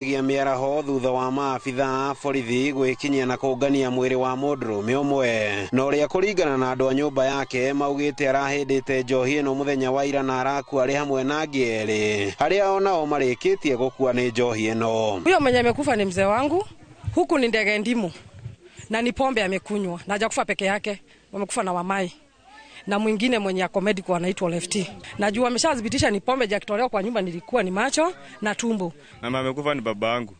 Gĩa mĩaraho thutha wa maabitha a borithi gwĩkinyia na kũngania mwĩrĩ wa mũndũrũme ũmwe na ũrĩa kũringana na andũ a nyũmba yake maugĩte arahĩndĩte njohi ĩno mũthenya wa ira na arakua arĩ hamwe na angĩ erĩ arĩa onao marĩkĩtie gũkua nĩ njohi ĩno. Huyo mwenye amekufa ni mzee wangu, huku ni ndege ndimu na ni pombe amekunywa na hajakufa peke yake, wamekufa na wamai na mwingine mwenye ako medical anaitwa Lefty. Najua ameshathibitisha ni pombe, jakitolewa kwa nyumba nilikuwa ni macho na tumbo. Na amekufa ni baba yangu.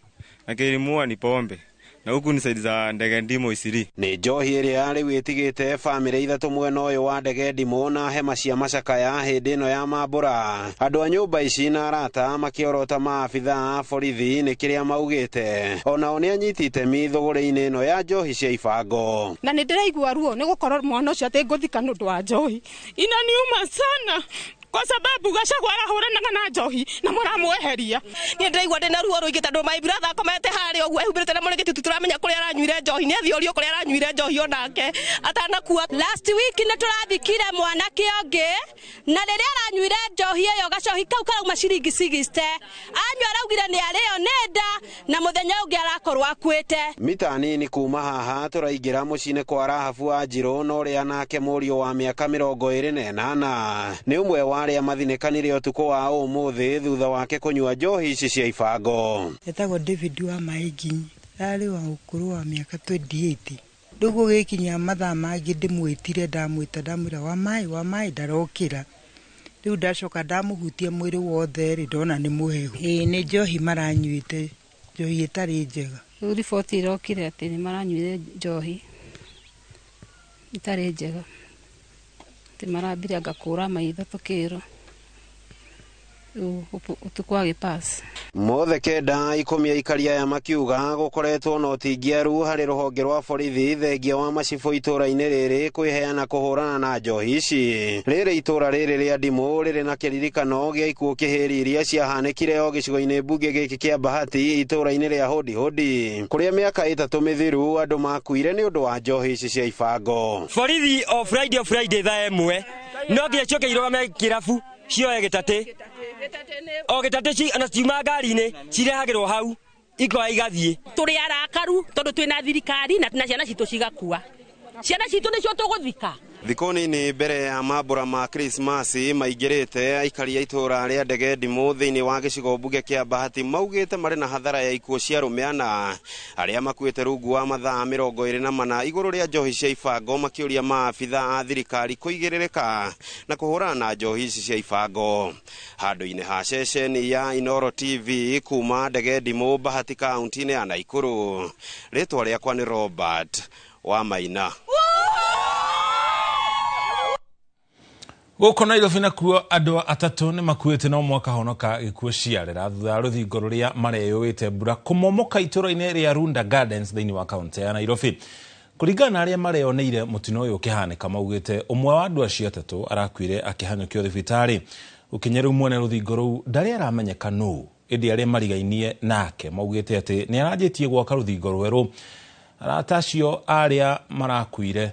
Na kilimua ni pombe. Na huku ni saidi za ndege ndimo isiri. Nĩ njohi ĩrĩa rĩu ĩtigĩte bamĩrĩ ithatũ mwena ũyũ wa ndege ndimũ na hema cia macakaya hĩndĩ ĩno ya mambũra. Andũ a nyũmba ici na arata makĩorota maabitha a borithi nĩ kĩrĩa maugĩte. Onao nĩ anyiti itemi thũgũrĩ-inĩ ĩno ya njohi cia ibango. Na nĩ ndĩraigua ruo nĩ gũkorwo mwana ũcio atĩ ngũthika nĩ ũndũ wa njohi. Inaniuma sana kwa sababu Gachagua arahũranaga na njohi na mũramweheria. Niĩ ndĩraigua ndĩna ruo rũingĩ tondũ my brother akomete harĩa ũguo ehumbĩrĩte na mũrĩngĩti, tũtiramenya kũrĩa aranyuire njohi. Nĩ athiĩ orio kũrĩa aranyuire njohi onake atanakua. Last week nĩ tũrathikire mwanake ũngĩ na rĩrĩa aranyuire njohi ĩyo gacohi kau karauma ciringi 60 anyua araugire nĩ arĩo nĩ nda na mũthenya ũngĩ arakorwo akuĩte. Mita nini kuma haha tũraingĩra mũciĩ-inĩ kwa Rahabu wa Njirũ na ũrĩa nake mũriũ wa mĩaka 28 nĩ ũmwe wa arĩa mathinĩkanire ũtukũ wa ũmũthĩ thutha wake kũnyua njohi ici cia ibango. Etagwo David wa Maiginyi, ararĩ wa ũkũrũ wa mĩaka 28. Rĩu gũgĩkinya mathaa mangĩ ndĩmwĩtire, ndamwĩta ndamwĩra wa maĩ ndarokĩra. Rĩu ndacoka ndamũhutia mwĩrĩ wothe rĩ, ndona nĩ mũhehu. Ĩĩ nĩ njohi maranyuĩte, njohi ĩtarĩ njega. Rĩu riboti ĩrokire atĩ nĩ maranyuire njohi ĩtarĩ njega, atĩ marambire anga kũra maitho tũkĩrwo ũtukũ agĩpass. Mothe kenda ikũmi aikari aya makiuga gũkoretwo na ũtingiaru harĩ rũhonge rwa borithi thengia wa macibũ itũra-inĩ rĩrĩ kwĩheana kũhũrana na njohi ici. Rĩrĩ itũra rĩrĩ rĩa ndimũ rĩrĩ na kĩririkano gĩa ikuũ kĩhĩri iria ciahanĩkire o gĩcigo-inĩ mbunge gĩkĩ kĩa Bahati itũra-inĩ rĩa Hodi Hodi kũrĩa mĩaka 3 mĩthiru andũ makuire nĩ ũndũ wa njohi ici cia ibango. Borithi o Friday thaa ĩmwe no nginya ciũke irũgame kĩrabu cioe gĩtatĩ o gĩtatĩ na ciuma ngari-inĩ cirehagĩrwo hau ikoya igathiĩ. Tũrĩ arakaru tondũ twĩna thirikari na ciana citũ cigakua. Ciana citũ nĩcio tũgũthika. Thikũ nini mbere ya mambũra ma Krismasi maingĩrĩte aikari a itũra rĩa ndege ndimũ thĩinĩ wa gĩcigo mbunge kĩa Bahati maugĩte marĩ na hathara ya ikuũ cia arũme ana arĩa makuĩte rungu wa mathaa 24 igũrũ rĩa njohi cia ibango makĩũria maabitha a thirikari kũigĩrĩrĩka na kũhũrana na njohi ici cia ibango. Handũ-inĩ ha ceceni ya Inooro TV kuma ndege ndimũ Bahati kaunti-inĩ ya Naikuru, rĩtwa rĩakwa nĩ Robert wa Maina. Gũkũ Nairobi nakuo andũ atatũ nĩ makuĩte no mwaka honoka gĩkuũ ciarĩra thutha wa rũthingo rũrĩa mareyũĩte mbura kũmomoka itũra-inĩ rĩa Runda Gardens thĩinĩ wa kaunti ya Nairobi. Kũringana na arĩa mareyoneire mũtino ũyũ ũkĩhanĩka maugĩte ũmwe wa andũ acio atatũ arakuire akĩhanyũkio thibitarĩ. Gũkinya rĩu mwene rũthingo rũu ndarĩ aramenyeka nũ, ĩndĩ arĩa marigainie nake maugĩte atĩ nĩ aranjĩtie gwaka rũthingo rwerũ. Arata acio arĩa marakuire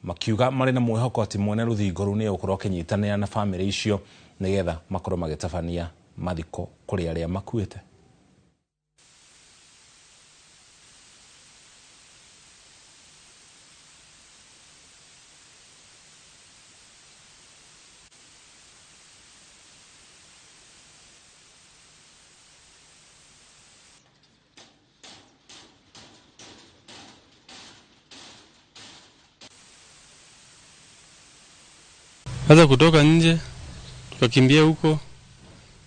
makiuga marĩ na mwĩhoko atĩ mwene rũthingo rũu nĩ egũkorwo akĩnyitanĩra na bamĩrĩ icio nĩgetha makorwo magĩtabania mathiko kũrĩ arĩa makuĩte. Sasa kutoka nje tukakimbia huko,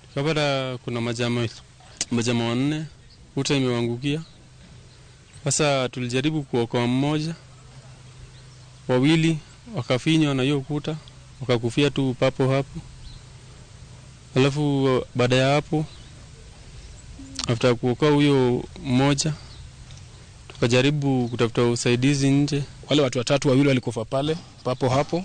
tukapata kuna majama wanne uta imewangukia. Sasa tulijaribu kuokoa mmoja, wawili wakafinywa na hiyo kuta wakakufia tu papo hapo. Alafu baada ya hapo, after kuokoa huyo mmoja, tukajaribu kutafuta usaidizi nje. Wale watu watatu, wawili walikufa pale papo hapo,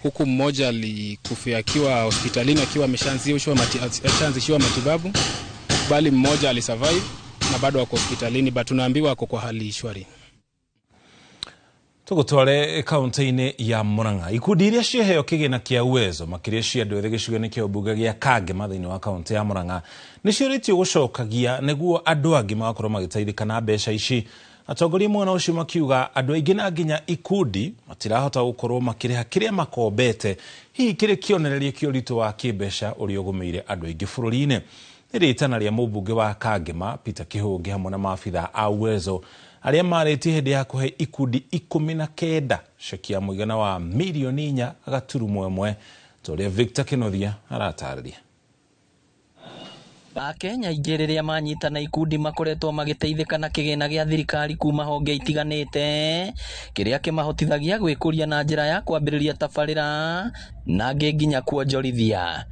huku mmoja alikufia akiwa hospitalini akiwa ameshaanzishiwa matibabu, bali mmoja alisurvive na bado ako hospitalini, but tunaambiwa ako kwa hali shwari. Tũgũtware kaunti-inĩ ya Murang'a. Ikundi iria cieheo kĩgĩna kĩa Uwezo makĩria cia andũ ethĩ gĩcigo-inĩ kĩa ũmbunge gĩa Kangema thĩinĩ wa kaunti ya Murang'a nĩciũrĩtio gũcokagia nĩguo andũ angĩ magakorwo magĩteithĩka na mbeca ici. Atongoria mwena ũcio makiuga andũ aingĩ na nginya ikundi matirahota gũkorwo makĩrĩha kĩrĩa makombete, hihi kĩrĩ kĩonereria kĩa ũritũ wa kĩmbeca ũrĩa ũgũmĩire andũ aingĩ bũrũri-inĩ. Nĩ rĩtana rĩa mũmbunge wa Kangema Peter Kĩhũngĩ hamwe na maabitha a Uwezo arĩa marĩtie hĩndĩ ya kũhe ikundi 19 ceki ya mũigana wa mirioni 4.1 ta ũrĩa Victor Kĩnuthia aratarĩria. Akenya aingĩ rĩrĩa manyitana ikundi makoretwo magĩteithĩka na kĩgĩna gĩa thirikari kuma honge itiganĩte kĩrĩa kĩmahotithagia gwĩkũria na njĩra ya kwambĩrĩria tabarĩra na angĩ nginya kuonjorithia.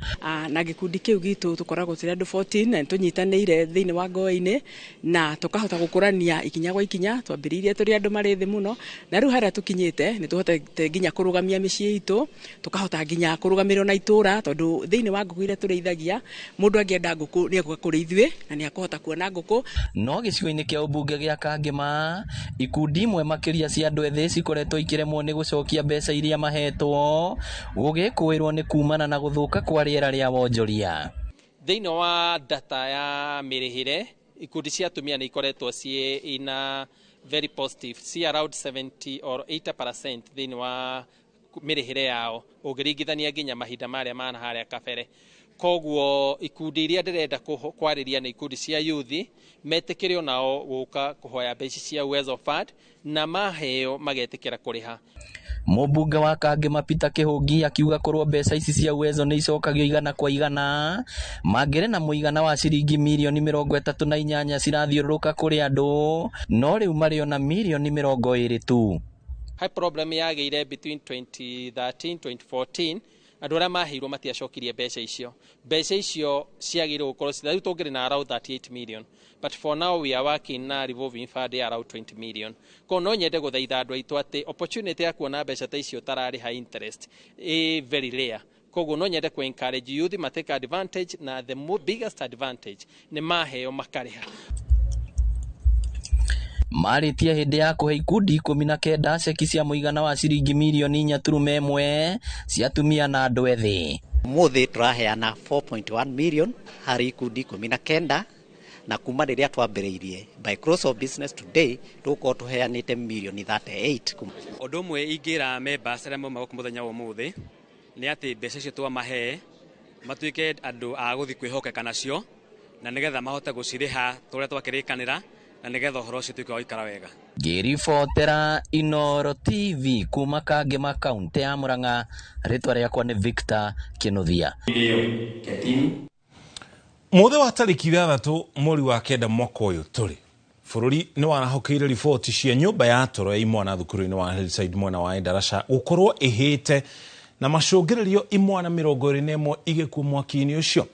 Na gĩkundi kĩu gitũ tũkoragwo tũrĩ andũ 14 na nĩtũnyitanĩire thĩinĩ wa ngoi-inĩ na tũkahota gũkũrania ikinya gwa ikinya. Twambĩrĩirie tũrĩ andũ marĩ thĩ mũno na rĩu harĩa tũkinyĩte nĩtũhotete nginya kũrũgamia mĩciĩ itũ, tũkahota nginya kũrũgamĩrĩrwo na itũra tondũ thĩinĩ wa ngũkũ iria tũrĩithagia mũndũ angĩenda ngũkũ nĩ egũka kũrĩ ithuĩ na nĩ akũhota kuona ngũkũ. No gĩcigo-inĩ kĩa ũmbunge gĩa Kangema ikundi imwe makĩria cia andũ ethĩ cikoretwo ikĩremwo nĩ gũcokia mbeca iria mahetwo gũgĩkũĩrwo nĩ kumana na gũthũka kwa rĩera rĩa wonjoria. Thĩinĩ wa data ya mĩrĩhĩre ikundi cia atumia nĩ ikoretwo ciĩ ina very positive, ci around 70 or 80% thĩinĩ wa mĩrĩhĩre yao ũngĩringithania nginya mahinda marĩa mana harĩa kabere. Koguo ikundi iria ndĩrenda kwarĩria nĩ ikundi cia youth metĩkĩre onao gũka kũhoya mbeca cia Uwezo Fund na maheo magetĩkĩra kũrĩha. Mũmbunge wa Kangema Peter Kĩhũngi akiuga korwo mbeca ici cia Uwezo nĩ icokagio igana kwa igana mangĩrĩ na mũigana wa ciringi mirioni 38 cirathiũrũrũka kũrĩ andũ no rĩu marĩ ona mirioni 20 tu. High problem yagĩire between 2013 2014 andũ arĩa maheirwo matiacokirie mbeca icio. Mbeca icio ciagĩrĩirwo gũkorwo rĩu tũngĩrĩ na around 38 million but for now we are working na revolving fund ya around 20 million. Koguo no nyende gũthaitha andũ aitũ atĩ opportunity ya kuona mbeca ta icio ũtararĩha interest ĩ very rare. Koguo no nyende ku encourage youth ma take advantage na the biggest advantage nĩ maheo makarĩha. Marĩtie hĩndĩ ya kũhe ikundi 19 ceki cia mũigana wa ciringi mirioni 4.1 cia atumia na andũ ethĩ. Ũmũthĩ tũraheana 4.1 million harĩ ikundi 19 na kuma rĩrĩa twambĩrĩirie by close of business today tũgũkorwo tũheanĩte mirioni 38. Ũndũ ũmwe ingĩra members arĩa mauma gũkũ mũthenya wa ũmũthĩ nĩ atĩ mbeca icio twamahe matuĩke andũ a gũthiĩ kwĩhokeka nacio na nĩgetha mahote gũcirĩha tũrĩa twakĩrĩkanĩra na nĩgetha ũhoro ũcio ũtuĩke wa gũikara wega. Ngĩribotera Inooro TV kuma Kangema kaunti ya Murang'a, rĩtwa rĩakwa nĩ Victor Kĩnuthia. Mũthĩ wa tarĩki 6 mweri wa 9 mwaka ũyũ tũrĩ bũrũri nĩ warahũkĩire riboti cia nyũmba ya toro ya imwana thukuru-inĩ wa Hillside mwena wa Endarasha gũkorwo ĩhĩte na macũngĩrĩrio imwana 21 igĩkua mwaki-inĩ ũcio.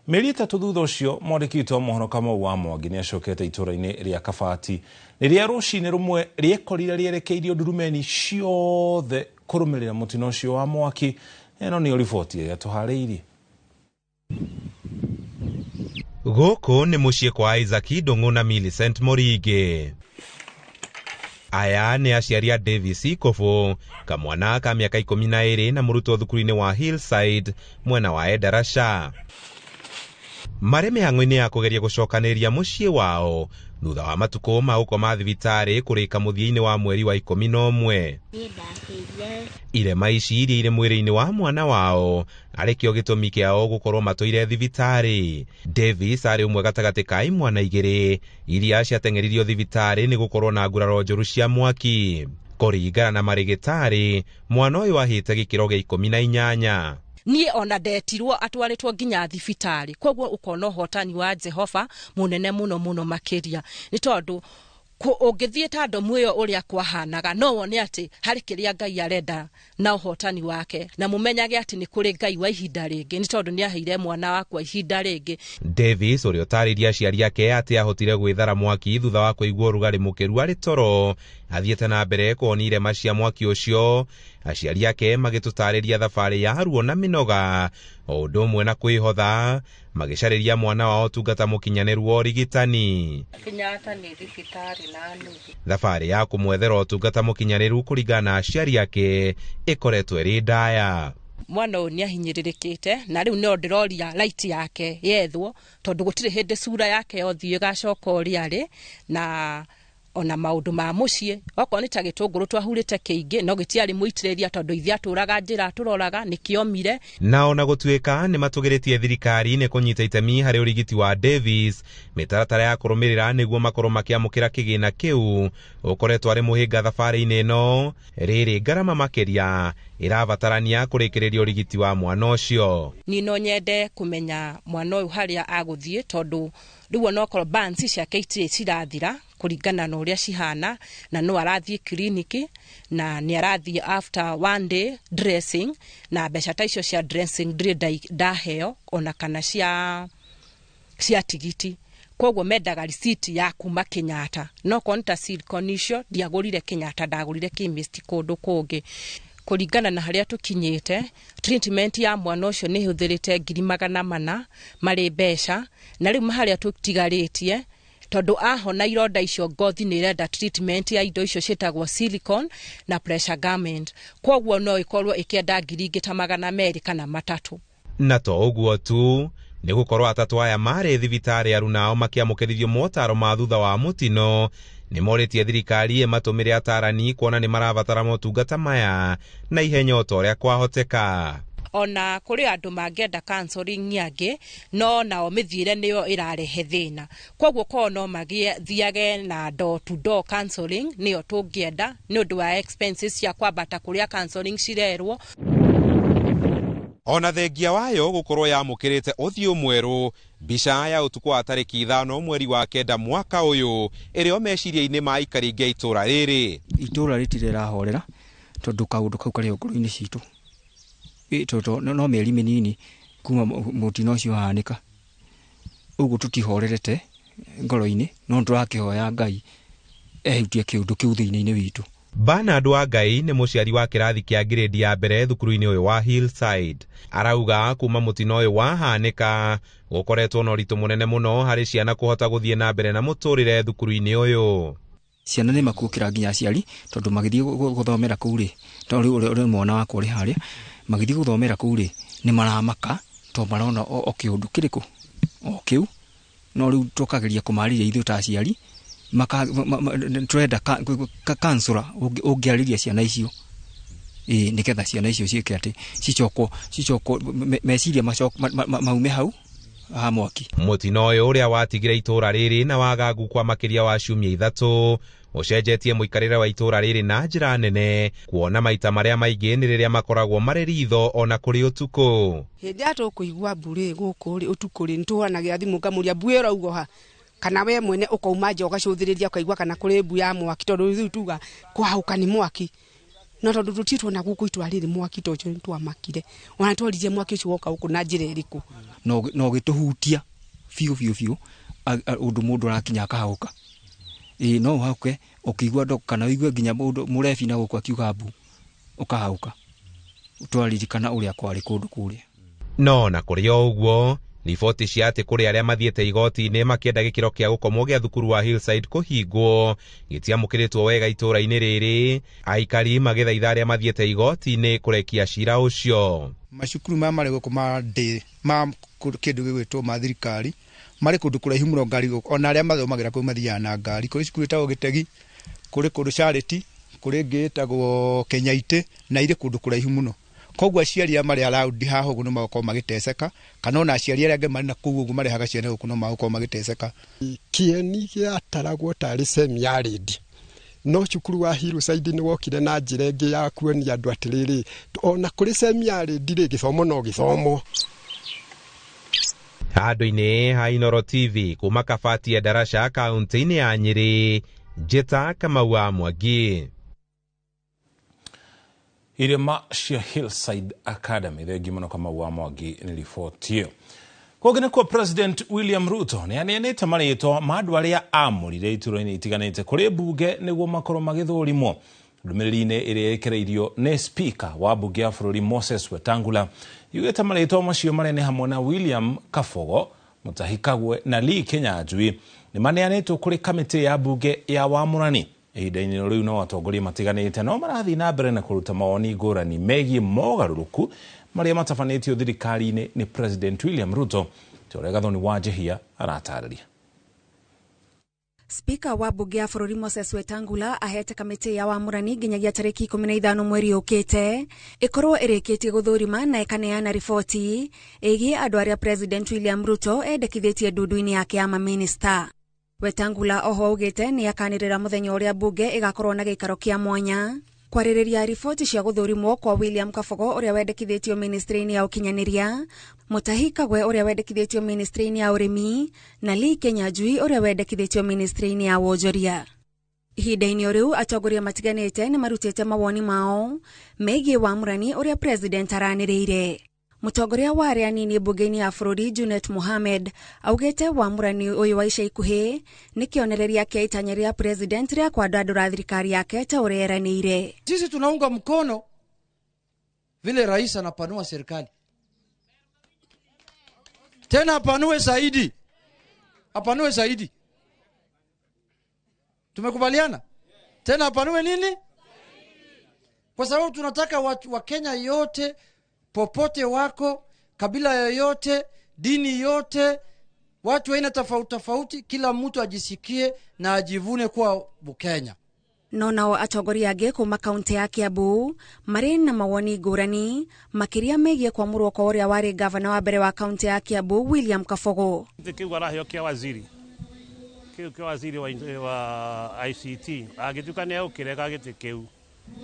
Mĩeri 3 thutha ũcio mwandĩki witũ wa mohoro Kamau wa Mwangi nĩ acokete itũũra-inĩ rĩa Kabati rĩrĩa rũcinĩ rũmwe rĩekorire rĩerekeirio ndurumeni ciothe kũrũmĩrĩra mũtino ũcio wa mwaki. Ĩno nĩyo riboti ĩrĩa tũharĩirie. Gũkũ nĩ mũciĩ kwa Isaac Ndung'u na Millicent Mũringĩ. Aya nĩ aciari a Davis Ikobo, kamwana ka mĩaka 12 na mũrutwo thukuru-inĩ wa Hillside mwena wa Endarasha. Marĩ mĩhang'o-inĩ ya kũgeria gũcokanĩrĩria mũciĩ wao thutha wa matukũ ma gũkoma thibitarĩ kũrĩka mũthia-inĩ wa mweri wa 11. Irema ici iria irĩ mwĩrĩ-inĩ wa mwana wao arĩ kĩo gĩtũmi kĩao gũkorwo matũire thibitarĩ. Davis arĩ ũmwe gatagatĩ ka imwana 2 iria ciateng'eririo thibitarĩ nĩ gũkorwo na nguraro njũru cia mwaki. Kũringana na marĩgĩtarĩ, mwana ũyũ ahĩte gĩkĩro gĩa 18. Niĩ ona ndetirwo atwarĩtwo nginya thibitarĩ, koguo ũkona ũhotani wa Jehova mũnene mũno mũno makĩria nĩ tondũ ũngĩthiĩ ta ndomu ĩyo ũrĩa kwahanaga no wone atĩ harĩ kĩrĩa Ngai arenda na ũhotani wake, na mũmenyage atĩ nĩ kũrĩ Ngai wa ihinda rĩngĩ nĩ tondũ nĩ aheire mwana wakwa ihinda rĩngĩ. Davis ũrĩa ũtarĩirie aciari ake atĩ ahotire gwĩthara mwaki thutha wa kũigua ũrugarĩ mũkĩru arĩ toro athiĩte na mbere kuona irema cia mwaki ũcio Aciari ake magĩtũtarĩria thabarĩ ya ruo na mĩnoga o ũndũ ũmwe na kwĩhotha magĩcarĩria mwana wao ũtungata mũkinyanĩru wa ũrigitani. Kenyatta nĩ thibitarĩ na nuthu. Thabarĩ ya kũmwethera ũtungata mũkinyanĩru kũringana na aciari ake ĩkoretwo ĩrĩ ndaya. Mwana ũyũ nĩ ahinyĩrĩrĩkĩte na rĩu no ndĩroria light yake yethwo tondũ gũtirĩ hĩndĩ cura yake yothiĩ ĩgacoka ũrĩa arĩ na ona maũndũ ma mũciĩ okorwo nĩ ta gĩtũngũrũ twahurĩte kĩingĩ no gĩtiarĩ mũitĩrĩria tondũ ithuĩ atũraga njĩra tũroraga nĩkĩomire. Na ona gũtuĩka nĩ matũgĩrĩtie thirikari nĩ kũnyita itemi harĩ ũrigiti wa Davis, mĩtaratara ya kũrũmĩrĩra nĩguo makorwo makĩamũkĩra kĩgĩna kĩu ũkoretwo arĩ mũhĩnga thabarĩ-inĩ ĩno. Rĩrĩ ngarama makĩria ĩrabatarania kũrĩkĩrĩria ũrigiti wa mwana ũcio. Niĩ no nyende kũmenya mwana ũyũ harĩa agũthiĩ tondũ rĩu onokorwo bansi ciake itirĩ cirathira kũringana na ũrĩa cihana na no arathiĩ kiriniki na nĩ arathiĩ after one day dressing na mbeca ta icio cia dressing ndirĩ ndaheo ona kana cia tigiti. Koguo mendaga receipt ya kuma Kenyatta no korwo nĩ ta silicone icio ndiagũrire Kenyatta, ndagũrire chemist kũndũ kũngĩ. Kũringana na harĩa tũkinyĩte treatment ya mwana ũcio nĩ ĩhũthĩrĩte 400,000 marĩ mbeca na rĩu harĩa tũtigarĩtie tondũ ahona ironda icio ngothi nĩ ĩrenda treatment ya indo icio ciĩtagwo silicone na pressure garment, koguo no ĩkorwo ĩkĩenda 200 kana 300. Na to ũguo tu, nĩ gũkorwo atatũ aya marĩ thibitarĩ arunao makĩamũkĩrithio motaro ma thutha wa mũtino nĩ morĩtie thirikari ĩmatũmĩre atarani kuona nĩ marabatara motungata maya na ihenya o ta ũrĩa kwahoteka. Ona kũrĩ andũ mangĩenda counseling angĩ no nao mĩthiĩre nĩyo ĩrarehe thĩna, koguo korwo no mathiage na door to door counseling nĩyo tũngĩenda nĩ ũndũ wa expenses cia kwambata kũrĩa counseling cirerwo. Ona thengia wayo gũkorwo yamũkĩrĩte ũthiũ mwerũ, mbica ya ũtukũ wa tarĩki 5 mweri wa 9 mwaka ũyũ ĩrĩ o meciria-inĩ ma aikari aingĩ a itũũra rĩrĩ. Itũũra rĩtirĩ rĩrahorera tondũ kaũndũ kau karĩ o ngoro-inĩ citũ. Tondũ no mĩeri mĩnini kuma mũtino ũcio wahanĩka, ũguo tũtihorerete ngoro-inĩ no tũrakĩhoya Ngai ehutie kĩũndũ kĩu thĩinĩ-inĩ witũ. Bernard Wangai nĩ mũciari wa kĩrathi kĩa grade ya mbere thukuru-inĩ ũyũ wa Hillside. Arauga kuma mũtino ũyũ wahanĩka gũkoretwo na ũritũ mũnene mũno harĩ ciana kũhota gũthiĩ na mbere na mũtũrĩre thukuru-inĩ ũyũ. Ciana nĩ makuokĩra nginya aciari tondũ magĩthiĩ gũthomera kũu rĩ, tondũ rĩu ũrĩa mwana wakwa ũrĩ harĩa magĩthiĩ gũthomera kũu rĩ nĩ maramaka tondũ marona o kĩũndũ kĩrĩkũ o kĩu, no rĩu tũkageria kũmarĩria ithuĩ ta aciari tũrenda kansũra ũngĩarĩria ciana icio nĩgetha ciana icio ciĩke atĩ cicokwo meciria maume hau ha mwaki. Mũtino ũyũ ũrĩa watigire itũũra rĩrĩ na wagagu kwa makĩria wa ciumia 3 ũcenjetie mũikarĩre wa itũũra rĩrĩ na njĩra nene, kuona maita marĩa maingĩ nĩ rĩrĩa makoragwo marĩ ritho ona kũrĩ ũtukũ. Hĩndĩ ĩrĩa tũkũigua mbu-rĩ gũkũ rĩ ũtukũ rĩ nĩtũhũranagĩra thimũ ngamũria mbu ĩrauga ha, kana we mwene ũkauma nja ũgacũthĩrĩria ũkaigua kana kũrĩ mbu ya mwaki tondũ rĩu tuga kwahũka nĩ mwaki, no tondũ tũtirĩ tuona gũkũ itũra rĩrĩ mwaki ta ũcio nĩtwamakire, ona tworirie mwaki ũcio woka gũkũ na njĩra ĩrĩkũ. No gĩtũhutia biũ biũ biũ ũndũ mũndũ arakinya akahũka. No ũhauke ũkĩigua ndo kana ũigue nginya mũndũ mũrebi na gũkũ akiuga mbu ũkahauka, twaririkana ũrĩa kwarĩ kũndũ kũrĩa. No na kũrĩ o ũguo riboti cia atĩ kũrĩ arĩa mathiĩte igoti-inĩ makĩenda gĩkĩro kĩa gũkomwo gĩa thukuru wa Hillside kũhingwo gĩtiamũkĩrĩtwo wega itũũra-inĩ rĩrĩ, aikari magĩthaitha arĩa mathiĩte igoti-inĩ kũrekia cira ũcio. Macukuru maya marĩ gũkũ ma ndĩ ma kĩndũ gĩgwĩtwo ma thirikari marĩ kũndũ kũraihu mũno ngari gũkũ, ona arĩa mathomagĩra kũu mathiaga na ngari. Kũrĩ cukuru ĩtagwo Gĩtegi, kũrĩ kũndũ Charity, kũrĩ ĩngĩ ĩtagwo Kenyaitĩ na irĩ kũndũ kũraihu mũno. Koguo aciari arĩa marĩ around haha ũguo no magũkorwo magĩteceka, kana ona aciari arĩa angĩ marĩ na kũu ũguo marehaga ciana gũkũ no magũkorwo magĩteceka. Kĩeni gĩataragwo tarĩ semi-arid, no cukuru wa Hillside nĩ wokire na njĩra ĩngĩ ya kuonia andũ atĩrĩrĩ, ona kũrĩ semi-arid rĩ gĩthomo no gĩthomwo. Handũ-inĩ ha Inooro TV kuma Kabati ya Darasha kaunti-inĩ ya Nyĩrĩ, Njĩta Kamau wa Mwangi. Irĩma cia Hillside Academy thengi mũno Kamau wa Mwangi nĩ riboti ĩyo. Kũngĩ nĩkuo President William Ruto nĩ aneanĩte marĩtwa ma andũ arĩa amũrire iturwa-inĩ itiganĩte kũrĩ mbunge nĩguo makorwo magĩthũrimwo. Ndũmĩrĩri-inĩ ĩrĩa ĩkĩrĩirio nĩ Speaker wa mbunge ya bũrũri Moses Wetangula yugĩte marĩtwa macio marĩa nĩ hamwe na William Kabogo, Mutahi Kagwe na Lee Kinyanjui nĩ maneanĩtwo kũrĩ kamĩtĩ ya mbunge ya wamũrani. Ihinda-inĩ rĩu no atongoria matiganĩte no marathiĩ na mbere na kũruta mawoni ngũrani megiĩ mogarũrũku marĩa matabanĩtio thirikari-inĩ nĩ President William Ruto, ta ũrĩa Gathoni wa Njihia aratarĩria. Spika wa mbunge ya bũrũri Moses Wetangula ahete kamĩtĩ ya wamũrani nginyagia tarĩki 15 mweri ũkĩte ĩkorwo ĩrĩkĩtie gũthũrima na ĩkaneana riboti ĩgiĩ andũ arĩa President William Ruto endekithĩtie ndundu-inĩ yake ya mamĩnĩsta. Wetangula oho augĩte nĩ akanĩrĩra mũthenya ũrĩa mbunge ĩgakorwo na gĩikaro kĩa mwanya kwarĩrĩria riboti cia gũthũrimwo kwa William Kabogo ũrĩa wendekithĩtio ministry-inĩ ya ũkinyanĩria, Mutahi Kagwe ũrĩa wendekithĩtio ministry-inĩ ya ũrĩmi na Lee Kinyanjui ũrĩa wendekithĩtio ministry-inĩ ya wonjoria. Ihinda-inĩ o rĩu atongoria matiganĩte nĩ marutĩte mawoni mao megiĩ wamũrani ũrĩa president aranĩrĩire. Mũtongoria wa arĩa anini mbunge-inĩ ya bũrũri Junet Mohamed augĩte wamũrani ũyũ wa ica ikuhĩ nĩ kĩonereria kĩa itanya rĩa president rĩa kwandandũra thirikari yake ta ũrĩa eranĩire. Sisi tunaunga mkono vile rais anapanua serikali, tena apanue zaidi, apanue zaidi. Tumekubaliana tena apanue nini? Kwa sababu tunataka watu wa Kenya yote popote wako, kabila yoyote, dini yote, watu aina tofauti tofauti, kila mtu ajisikie na ajivune kuwa Mkenya. No nao atongoria angĩ kuma kaunti ya Kiambu marĩ na mawoni ngũrani makĩria megiĩ kwamũrwo kwa ũrĩa warĩ gavana wa mbere wa kaunti ya Kiambu William Kabogo. Gĩtĩ kĩu araheo kĩa waziri, kĩu kĩa waziri wa ICT, angĩtuĩka nĩ egũkĩrega gĩtĩ kĩu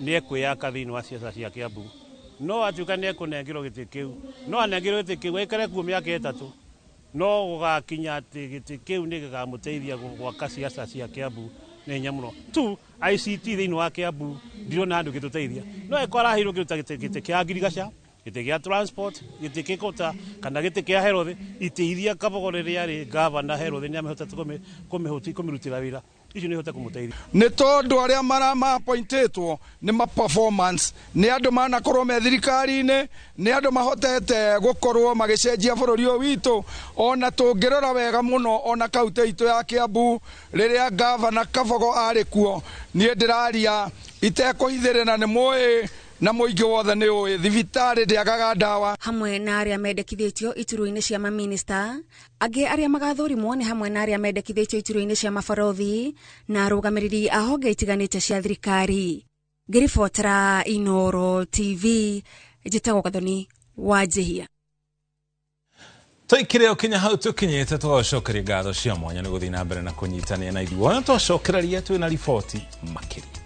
nĩ ekwĩyaka thĩinĩ wa ciaca cia Kiambu. No atuĩka nĩ ekũnengerwo gĩtĩ kĩu, no anengerwo gĩtĩ kĩu aikare kuo mĩaka 3, no gũgakinya atĩ gĩtĩ kĩu nĩ gĩkamũteithia gwaka ciaca cia Kiambu nĩ hinya mũno. Tu ICT thĩinĩ wa Kiambu ndirona handũ gĩtũteithia. No ĩkorwo araheirwo kĩndũ ta gĩtĩ kĩa ngirigaca, gĩtĩ gĩa transport, gĩtĩ kĩa kana gĩtĩ kĩa health, itĩ iria Kabogo rĩrĩa arĩ gavana health nĩ amĩhotete kũmĩrutĩra wĩra, icio nĩ ihota kũmũteithia. Nĩ tondũ arĩa maramapointĩtwo nĩ ma performance, nĩ andũ manakorwo me thirikari-inĩ, nĩ andũ mahotete gũkorwo magĩcenjia bũrũri ũyũ witũ. Ona tũngĩrora wega mũno ona kaunti itũ ya Kiambu rĩrĩa gavana Kabogo arĩ kuo, niĩ ndĩraria itekũhithĩrĩra, nĩ mũĩ na mũingĩ wothe nĩ ũĩ thibitarĩ ndĩagaga ndawa. Hamwe na arĩa mendekithĩtio iturwa-inĩ cia mamĩnĩsta, angĩ arĩa magathũrimwo nĩ hamwe na arĩa mendekithĩtio iturwa-inĩ cia mabarothi na arũgamĩrĩri a honge itiganĩte cia thirikari. Ngĩribotera Inooro TV, njĩtagwo Gathoni wa Njihia. Twaikire o kinya hau tũkinyĩte, tũgacokeria ngatho cia mwanya nĩ gũthiĩ na mbere na kũnyitanĩra na ithuĩ. Ona twacokereria twĩna riboti makĩria.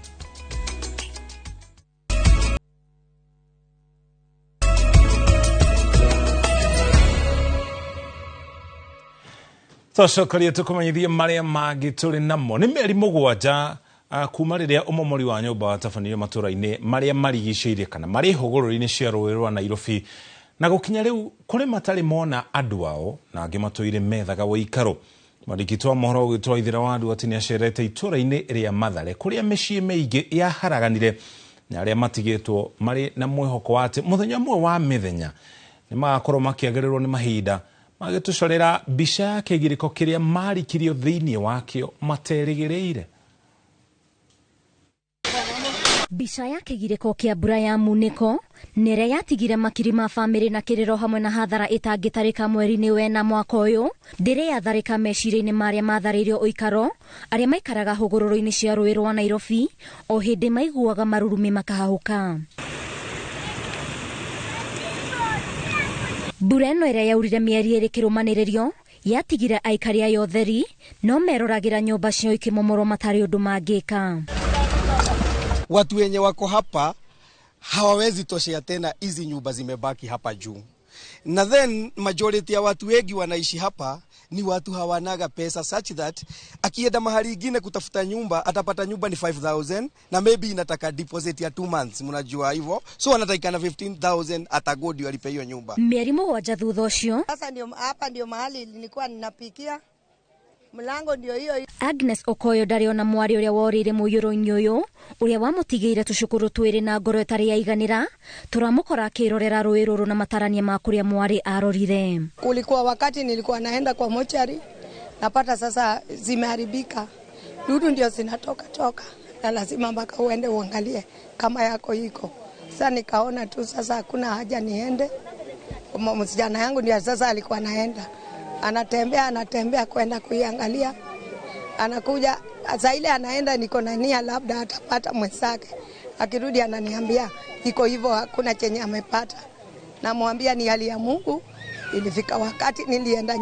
Twacokeria tũkũmenyithie marĩa mangĩ tũrĩ namo. Nĩ mĩeri 7 kuma rĩrĩa ũmomori wa nyũmba watabanirio matũra-inĩ marĩa marigicĩirie kana marĩ hũgũrũrũ-inĩ cia rũĩ rwa Nairobi, na gũkinya rĩu kũrĩ matarĩ mona andũ ao na angĩ matũire methaga ũikaro. Mwandĩki wa mohoro ũgĩtwo Ithira wa Andũ atĩ nĩacerete itũra-inĩ rĩa Mathare kũrĩa mĩciĩ mĩingĩ yaharaganire na arĩa matigĩtwo marĩ na mwĩhoko wa atĩ mũthenya ũmwe wa mĩthenya nĩ magakorwo makĩagĩrĩrwo nĩ mahinda magĩtũcorera mbica ya kĩgirĩko kĩrĩa marikirio thĩinĩ wakĩo materĩgĩrĩire. Mbica ya kĩgirĩko kĩa mbura ya munĩko nĩrĩa yatigire makiri ma bamĩrĩ na kĩrĩro hamwe na hathara ĩtangĩtarĩka mweri-inĩ wena mwaka ũyũ ndĩrĩ yatharĩka meciria-inĩ marĩa matharĩirio ũikaro arĩa maikaraga hũgũrũrũ-inĩ cia rũĩ rwa Nairobi o hĩndĩ maiguaga marurumĩ makahahũka. Mbura ĩno ĩrĩa yaurire mĩeri 2 kĩrũmanĩrĩrio yatigire aikari ayo theri no meroragĩra nyũmba ciao ikĩmomorwo matarĩ ũndũ mangĩka. Watu wenye wako hapa hawawezi toshea tena, hizi nyumba zimebaki hapa juu. Na then majority ya watu wengi wanaishi hapa ni watu hawanaga pesa, such that akienda mahali ingine kutafuta nyumba atapata nyumba ni 5000 na maybe inataka deposit ya 2 months, mnajua hivyo, so anatakikana 15000 atagodi alipe hiyo nyumba. Mĩeri 7 thutha ũcio. Sasa ndio hapa ndio mahali nilikuwa ninapikia, Mlango ndio hiyo. Agnes Okoyo ndarĩ ona mwarĩ ũrĩa worĩire mũiyũro-inĩ ũyũ ũrĩa wamũtigĩire tũcũkũrũ twĩrĩ na ngoro ĩtarĩ yaiganĩra. Tũramũkora akĩrorera rũĩ rũrũ na matarania ma kũrĩa mwarĩ arorire. Kulikuwa wakati nilikuwa naenda kwa mochari, napata sasa zimeharibika, dudu ndio zinatoka toka, na lazima mpaka uende uangalie kama yako iko. Sasa nikaona tu sasa hakuna haja niende. Msichana yangu ndio sasa alikuwa anaenda, anatembea anatembea kwenda kuiangalia, anakuja sasa ile anaenda, niko na nia labda atapata mwenzake. Akirudi ananiambia iko hivyo, hakuna chenye amepata. Namwambia ni hali ya Mungu. Ilifika wakati nilienda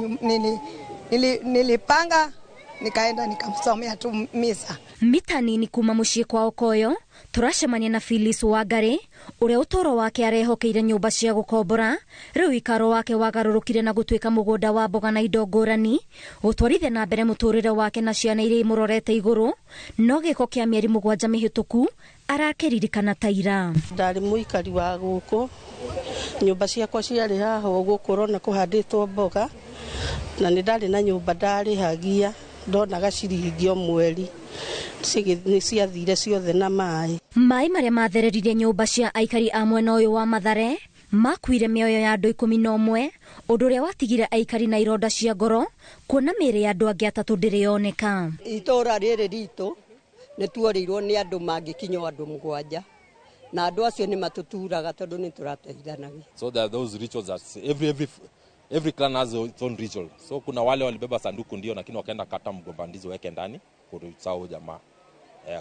nilipanga nikaenda nikamsomea tu misa. Mita nini kuma muciĩ kwa Okoyo tũracemania na Phyllis Wangari ũrĩa ũtũũro wake arehokeire nyũmba cia gũkombora. Rĩu ikaro wake wagarũrũkire na gũtuĩka mũgũnda wa mboga na indo ngũrani gũtwarithia na mbere mũtũrĩre wake na ciana iria imũrorete igũrũ. No gĩko kĩa mĩeri 7 mĩhĩtũku arakĩririkana ta ira. Ndarĩ mũikari wa gũkũ, nyũmba ciakwa ciarĩ haha ũguo kũrona kũhandĩtwo mboga, na nĩ ndarĩ na nyũmba ndarĩhagia, ndonaga ciringi o mweri, nĩ ciathire ciothe na maĩ. Maĩ marĩa mathereririe nyũmba cia aikari a mwena ũyũ wa Mathare makuire mĩoyo ya andũ 11, ũndũ ũrĩa watigire aikari na ironda cia ngoro kuona mĩĩrĩ ya andũ angĩ 3 ndĩrĩ yoneka. Itũũra rĩrĩ ritũ nĩ tuorĩirwo nĩ andũ mangĩkinya andũ 7, na andũ acio nĩ matũturaga tondũ nĩ tũrateithanagia. So there are those rituals that every clan has its own ritual. So kuna wale walibeba sanduku ndio, lakini wakaenda kata mgomba ndizi weke ndani kurusao jamaa.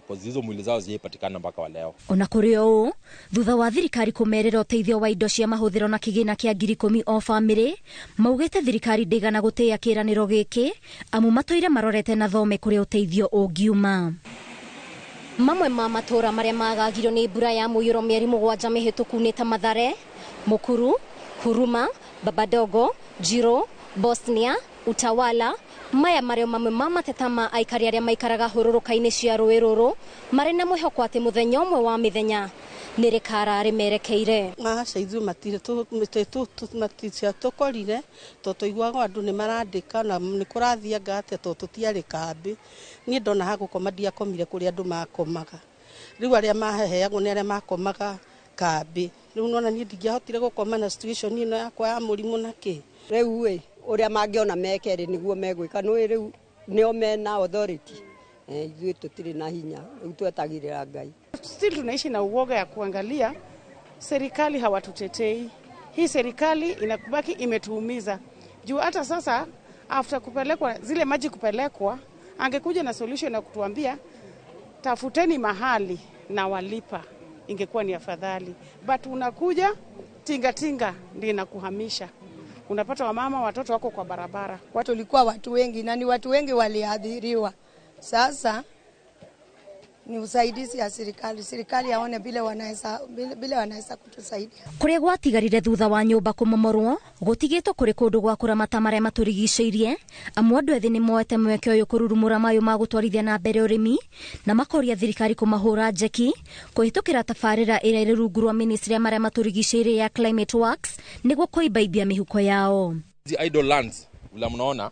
Cause hizo mwili zao zipatikana mpaka wa leo. Ona kũrĩ ũũ, thutha wa thirikari kũmerĩra ũteithio wa indo cia mahũthĩro na kĩgĩna kĩa 10,000 o bamĩrĩ, maugĩte thirikari ndĩigana gũtĩĩa kĩĩranĩro gĩkĩ amu matũire marorete na thome kũrĩa ũteithio ũngiuma. Mamwe ma matũra marĩa magagirio nĩ mbura ya mũiyũro mĩeri 7 mĩhĩtũku nĩ ta Mathare, Mukuru, Huruma, Babadogo, Njiro, Bosnia, Utawala. Maya marĩo mamwe ma mateta ma aikari arĩa maikaraga hũrũrũka-inĩ cia rũĩ rũrũ marĩ na mwĩhoko atĩ mũthenya ũmwe wa mĩthenya nĩ rĩkara rĩmerekeire. Aca ithuĩ matiatũkorire tondũ tũiguaga andũ nĩ marandĩka na nĩ kũrathianga atĩa tondũ tũtiarĩ kambĩ. Niĩ ndona ha gũkoma ndiakomire kũrĩa andũ makomaga. Rĩu arĩa maheheagwo nĩ arĩa makomaga kambĩ. Rĩu nona niĩ ndingĩahotire gũkoma na situation ĩno yakwa ya mũrimũ na kĩ. Rĩu ĩ ũrĩa mangĩona meke rĩ nĩguo megwĩka, nĩ rĩu nĩo mena authority, ithuĩ tũtirĩ na hinya, rĩu twetagĩrĩra Ngai. Still tunaishi na uoga ya kuangalia serikali hawatutetei. Hii serikali inakubaki imetuumiza. Juu hata sasa after kupelekwa zile maji kupelekwa, angekuja na solution na kutuambia tafuteni mahali na walipa, ingekuwa ni afadhali. But unakuja tinga tinga ndio inakuhamisha. Unapata wamama watoto wako kwa barabara. Watu walikuwa watu wengi na ni watu wengi waliadhiriwa. Sasa ni usaidizi ya serikali, serikali aone bila wanaweza kutusaidia. Kuria gwatigarire thutha wa nyumba kumomorwo gutigitwo kuri kundu gwa kuramata maria maturigiceirie, amu andu ethi ni moete mweke uyu kururumura mayu ma gutwarithia na mbere urimi na makoria thirikari kumahura njeki kuhitukira tabarira ira iri rungu rwa ministry ya maria maturigiceirie ya Climate Works niguo kuimbaimbia mihuko yao. Hizi idle lands vile mnaona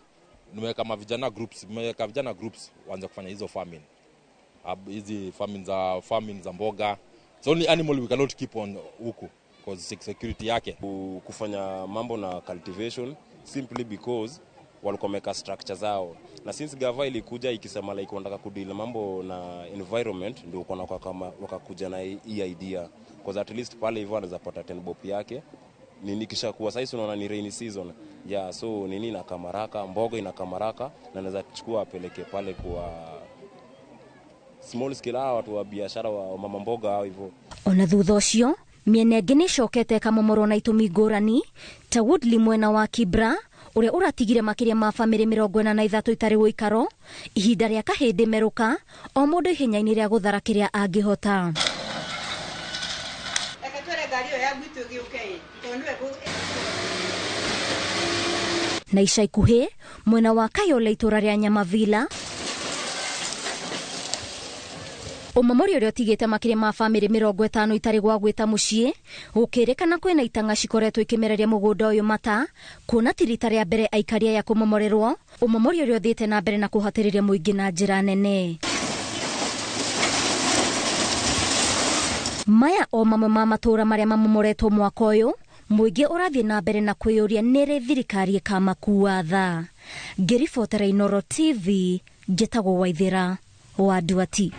nimeweka mavijana groups, nimeweka vijana groups waanze kufanya hizo farming. Hizi farming za mboga. It's only animal we cannot keep on huku because security yake. Kufanya mambo na cultivation simply because walikuwa wameka structure zao. Na since gava ilikuja ikisema like wanataka kudeal mambo na environment, ndio uko na kama wakakuja na hii idea. Because at least pale hivyo anaweza pata 10 bob yake. Nini kisha kuwa sasa unaona ni rainy season. Yeah, so nini na kamaraka, mboga ina kamaraka na anaweza kuchukua apeleke pale kwa small scale hawa watu wa biashara wa mama mboga hao hivyo. Ona thutha ucio miena ĩngĩ nĩĩcokete ĩkamomorwo na itũmi ngũrani ta Woodley mwena wa Kibra ũrĩa ũratigire makĩria ma bamĩrĩ 43 itarĩ ũikaro ihinda rĩa kahĩndĩ merũka o mũndũ ihenya-inĩ rĩa gũthara kĩrĩa angĩhota. Na ica ikuhĩ mwena wa Kayole itũra rĩa Nyamavila Ũmomori ũrĩa ũtigĩte makĩria ma bamĩrĩ 50 itarĩ gwa gwĩta mũciĩ, gũkĩrĩkana kwĩna itang'a cikoretwo ikĩmereria mũgũnda ũyũ mata, kuona ti rita rĩa mbere aikari aya kũmomorerwo, ũmomori ũrĩa ũthiĩte na mbere na kũhatĩrĩria mũingĩ na njĩra nene. Maya o mamwe ma matũũra marĩa mamomoretwo mwaka ũyũ, mũingĩ ũrathiĩ na mbere na kwĩyũria nĩrĩ thirikari ĩkamakua tha. Ngĩribotera Inooro TV, njĩtagwo Waithĩra wa Nduati.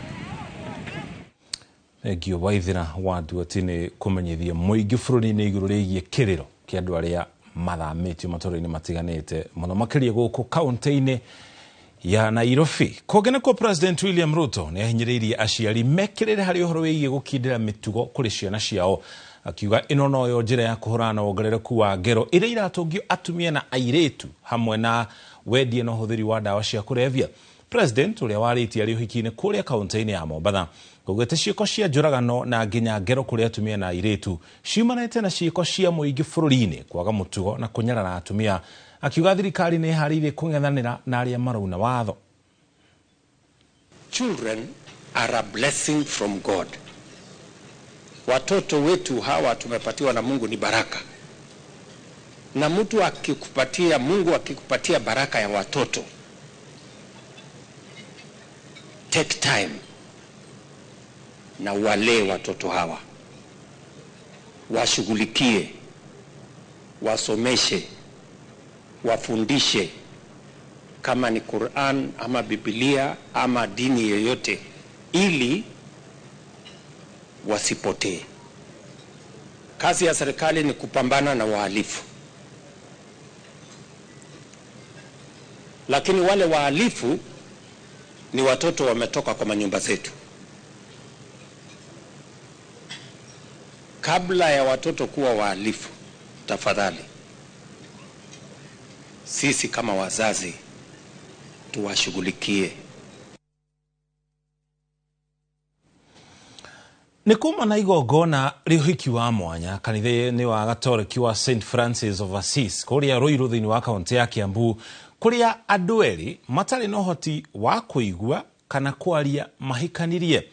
Thengio Waithĩra wa Nduati nĩ kũmenyithia mũingĩ bũrũri-inĩ igũrũ rĩgiĩ kĩrĩro kĩa andũ arĩa mathamĩtio matũũra-inĩ matiganĩte mũno makĩria gũkũ kaũntĩ-inĩ ya Nairobi. Kũngĩ nĩkuo President William Ruto nĩ ahinyĩrĩirie aciari mekĩrĩre harĩ ũhoro wĩgiĩ gũkindĩra mĩtugo kũrĩ ciana ciao, akiuga ĩno noyo njĩra ya kũhũrana na wongerereku wa ngero iria iratũngio atumia na airĩtu hamwe na wendia na ũhũthĩri wa ndawa cia kũrebia. President ũrĩa warĩtie arĩ ũhiki-inĩ kũrĩa kaũntĩ-inĩ ya Mombatha augĩte ciĩko cia njũragano na nginya ngero kũrĩ atumia na airĩtu ciumanĩte na ciĩko cia mũingĩ bũrũri-inĩ kwaga mũtugo na kũnyarara atumia, akiuga thirikari nĩ ĩharĩirie kũng'ethanĩra na arĩa marauna watho. Children are a blessing from God. Watoto wetu hawa tumepatiwa na Mungu ni baraka. Na mtu akikupatia, Mungu akikupatia baraka ya watoto, take time na walee watoto hawa, washughulikie, wasomeshe, wafundishe, kama ni Quran ama Biblia ama dini yoyote, ili wasipotee. Kazi ya serikali ni kupambana na wahalifu, lakini wale wahalifu ni watoto wametoka kwa manyumba zetu. Kabla ya watoto kuwa wahalifu, tafadhali sisi kama wazazi tuwashughulikie. Nĩ kuma na igongona rĩa ũhiki wa mwanya kanitha-inĩ wa Gatoreki wa St Francis of Assisi kũrĩa Ruiru thĩinĩ wa kaũntĩ ya Kiambu, kũrĩa andũ erĩ matarĩ na ũhoti wa kũigua kana kwaria mahikanirie.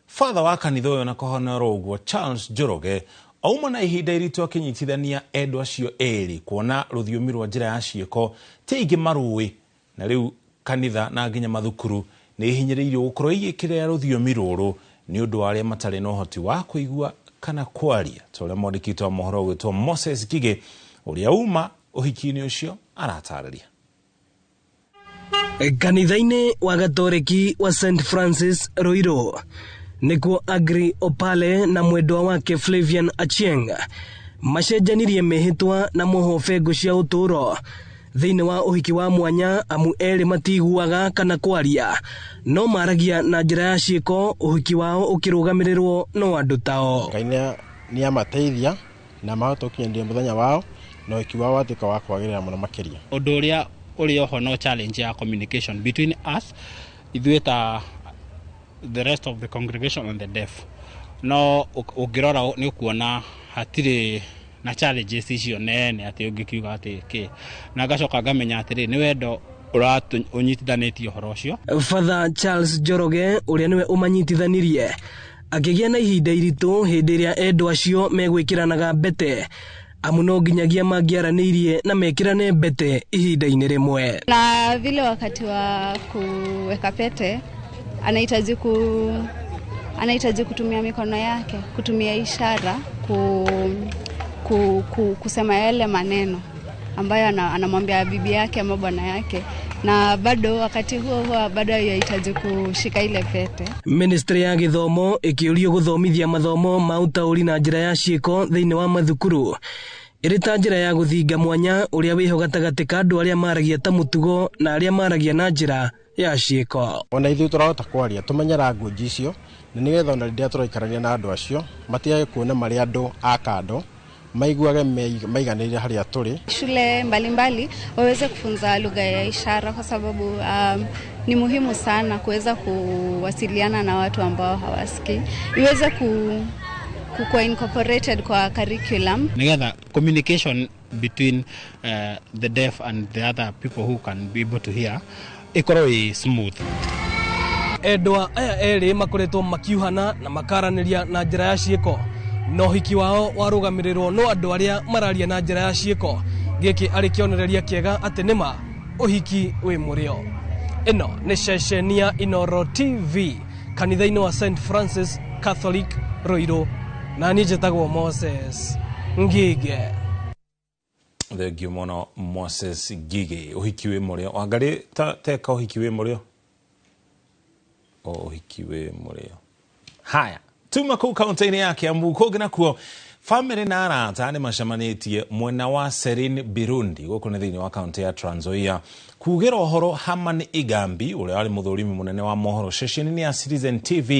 Father wa kanitha ũyũ na kũhonera ũguo Charles Njoroge auma na ihinda iritũ akĩnyitithania endwa acio erĩ kuona rũthiomi rwa njĩra ya ciĩko ti aingĩ marũĩ, na rĩu kanitha na nginya mathukuru nĩ ihinyĩrĩirio gũkorwo igĩkĩrĩra rũthiomi rũrũ nĩ ũndũ wa arĩa matarĩ na ũhoti wa kũigua kana kwaria, ta ũrĩa mwandĩki witũ wa mohoro ũgwĩtwo Moses Ngigĩ ũrĩa uma ũhiki-inĩ ũcio aratarĩria. Kanitha-inĩ wa Gatoreki wa St Francis Ruiru nĩkuo Agri Opale na mwendwa wake Flavian Achieng macenjanirie mĩhĩtwa na moho bengo cia ũtũũro thĩinĩ wa ũhiki wa mwanya, amu erĩ matiguaga kana kwaria no maragia na njĩra ya ciĩko, ũhiki wao ũkĩrũgamĩrĩrwo no andũ tao. Ngai nĩ amateithia na mahota gũkinyanĩria mũthenya wao na ũhiki wao watuĩka wa kwagĩrĩra mũno makĩria. Ũndũ ũrĩa ũrĩ oho no challenge ya communication between us ithuĩ ta the rest of the congregation and the deaf, no ũngĩrora nĩ ũkuona hatirĩ na challenges icio nene atĩ ũngĩkiuga atĩ kĩ, na ngacoka ngamenya atĩrĩ nĩ wendo ũnyitithanĩtie ũhoro ũcio. Father Charles Njoroge ũrĩa nĩwe ũmanyitithanirie akĩgĩa na ihinda iritũ hĩndĩ ĩrĩa endwa acio megwĩkĩranaga mbete, amu no nginyagia mangĩaranĩirie na mekĩrane mbete ihinda-inĩ rĩmwe. Na vile wakati wa kuweka pete anahitaji kutumia mikono yake, kutumia ishara kusema yale maneno ambayo anamwambia bibi yake ama bwana yake, na bado wakati huo huo bado yahitaji kushika ile pete. Ministry ya gĩthomo ĩkĩũrio gũthomithia mathomo ma ũtaũri na njĩra ya ciĩko thĩinĩ wa mathukuru ĩrĩ ta njĩra ya gũthinga mwanya ũrĩa wĩho gatagatĩ ka andũ arĩa maragia ta mũtugo na arĩa maragia na njĩra ya ciĩko. Ona ithuĩ tũrahota kwaria tũmenye language icio, na nĩgetha ona rĩrĩa tũraikarania na andũ acio matigage kuona marĩ andũ a kando, maiguage maiganĩire harĩa tũrĩ. Shule mbalimbali waweze kufunza lugha ya ishara kwa sababu ni muhimu sana kuweza kuwasiliana na watu ambao hawasikii, iweze kuwa incorporated kwa curriculum. Nigetha communication between the deaf and the other people who can be able to hear ikorwo ĩ smooth. Endwa aya erĩ makoretwo makiuhana na makaranĩria na njĩra ya ciĩko, na ũhiki wao warũgamĩrĩrwo no andũ arĩa mararia na njĩra ya ciĩko. Gĩkĩ arĩ kĩonereria kĩega atĩ nĩma ũhiki wĩ mũrĩo. Ĩno nĩ ceceni ya Inooro TV kanitha-inĩ wa St Francis Catholic Ruiru, na niĩ njĩtagwo Moses Ngige. Thengio mũno Moses Ngige. Ũhiki wĩ mũrĩo Wangari ta teka ũhiki wĩ mũrĩo, o ũhiki wĩ mũrĩo. Haya, tuma kũu kaunti-inĩ ya Kiambu kũngĩ nakuo famĩlĩ na arata nĩ macemanĩtie mwena wa Serin Birundi gũkũ nĩ thĩinĩ wa kaunti ya Trans Nzoia kugĩra ũhoro Herman Igambi ũrĩa warĩ mũthũrimi mũnene wa mohoro ceceni-inĩ ya Citizen TV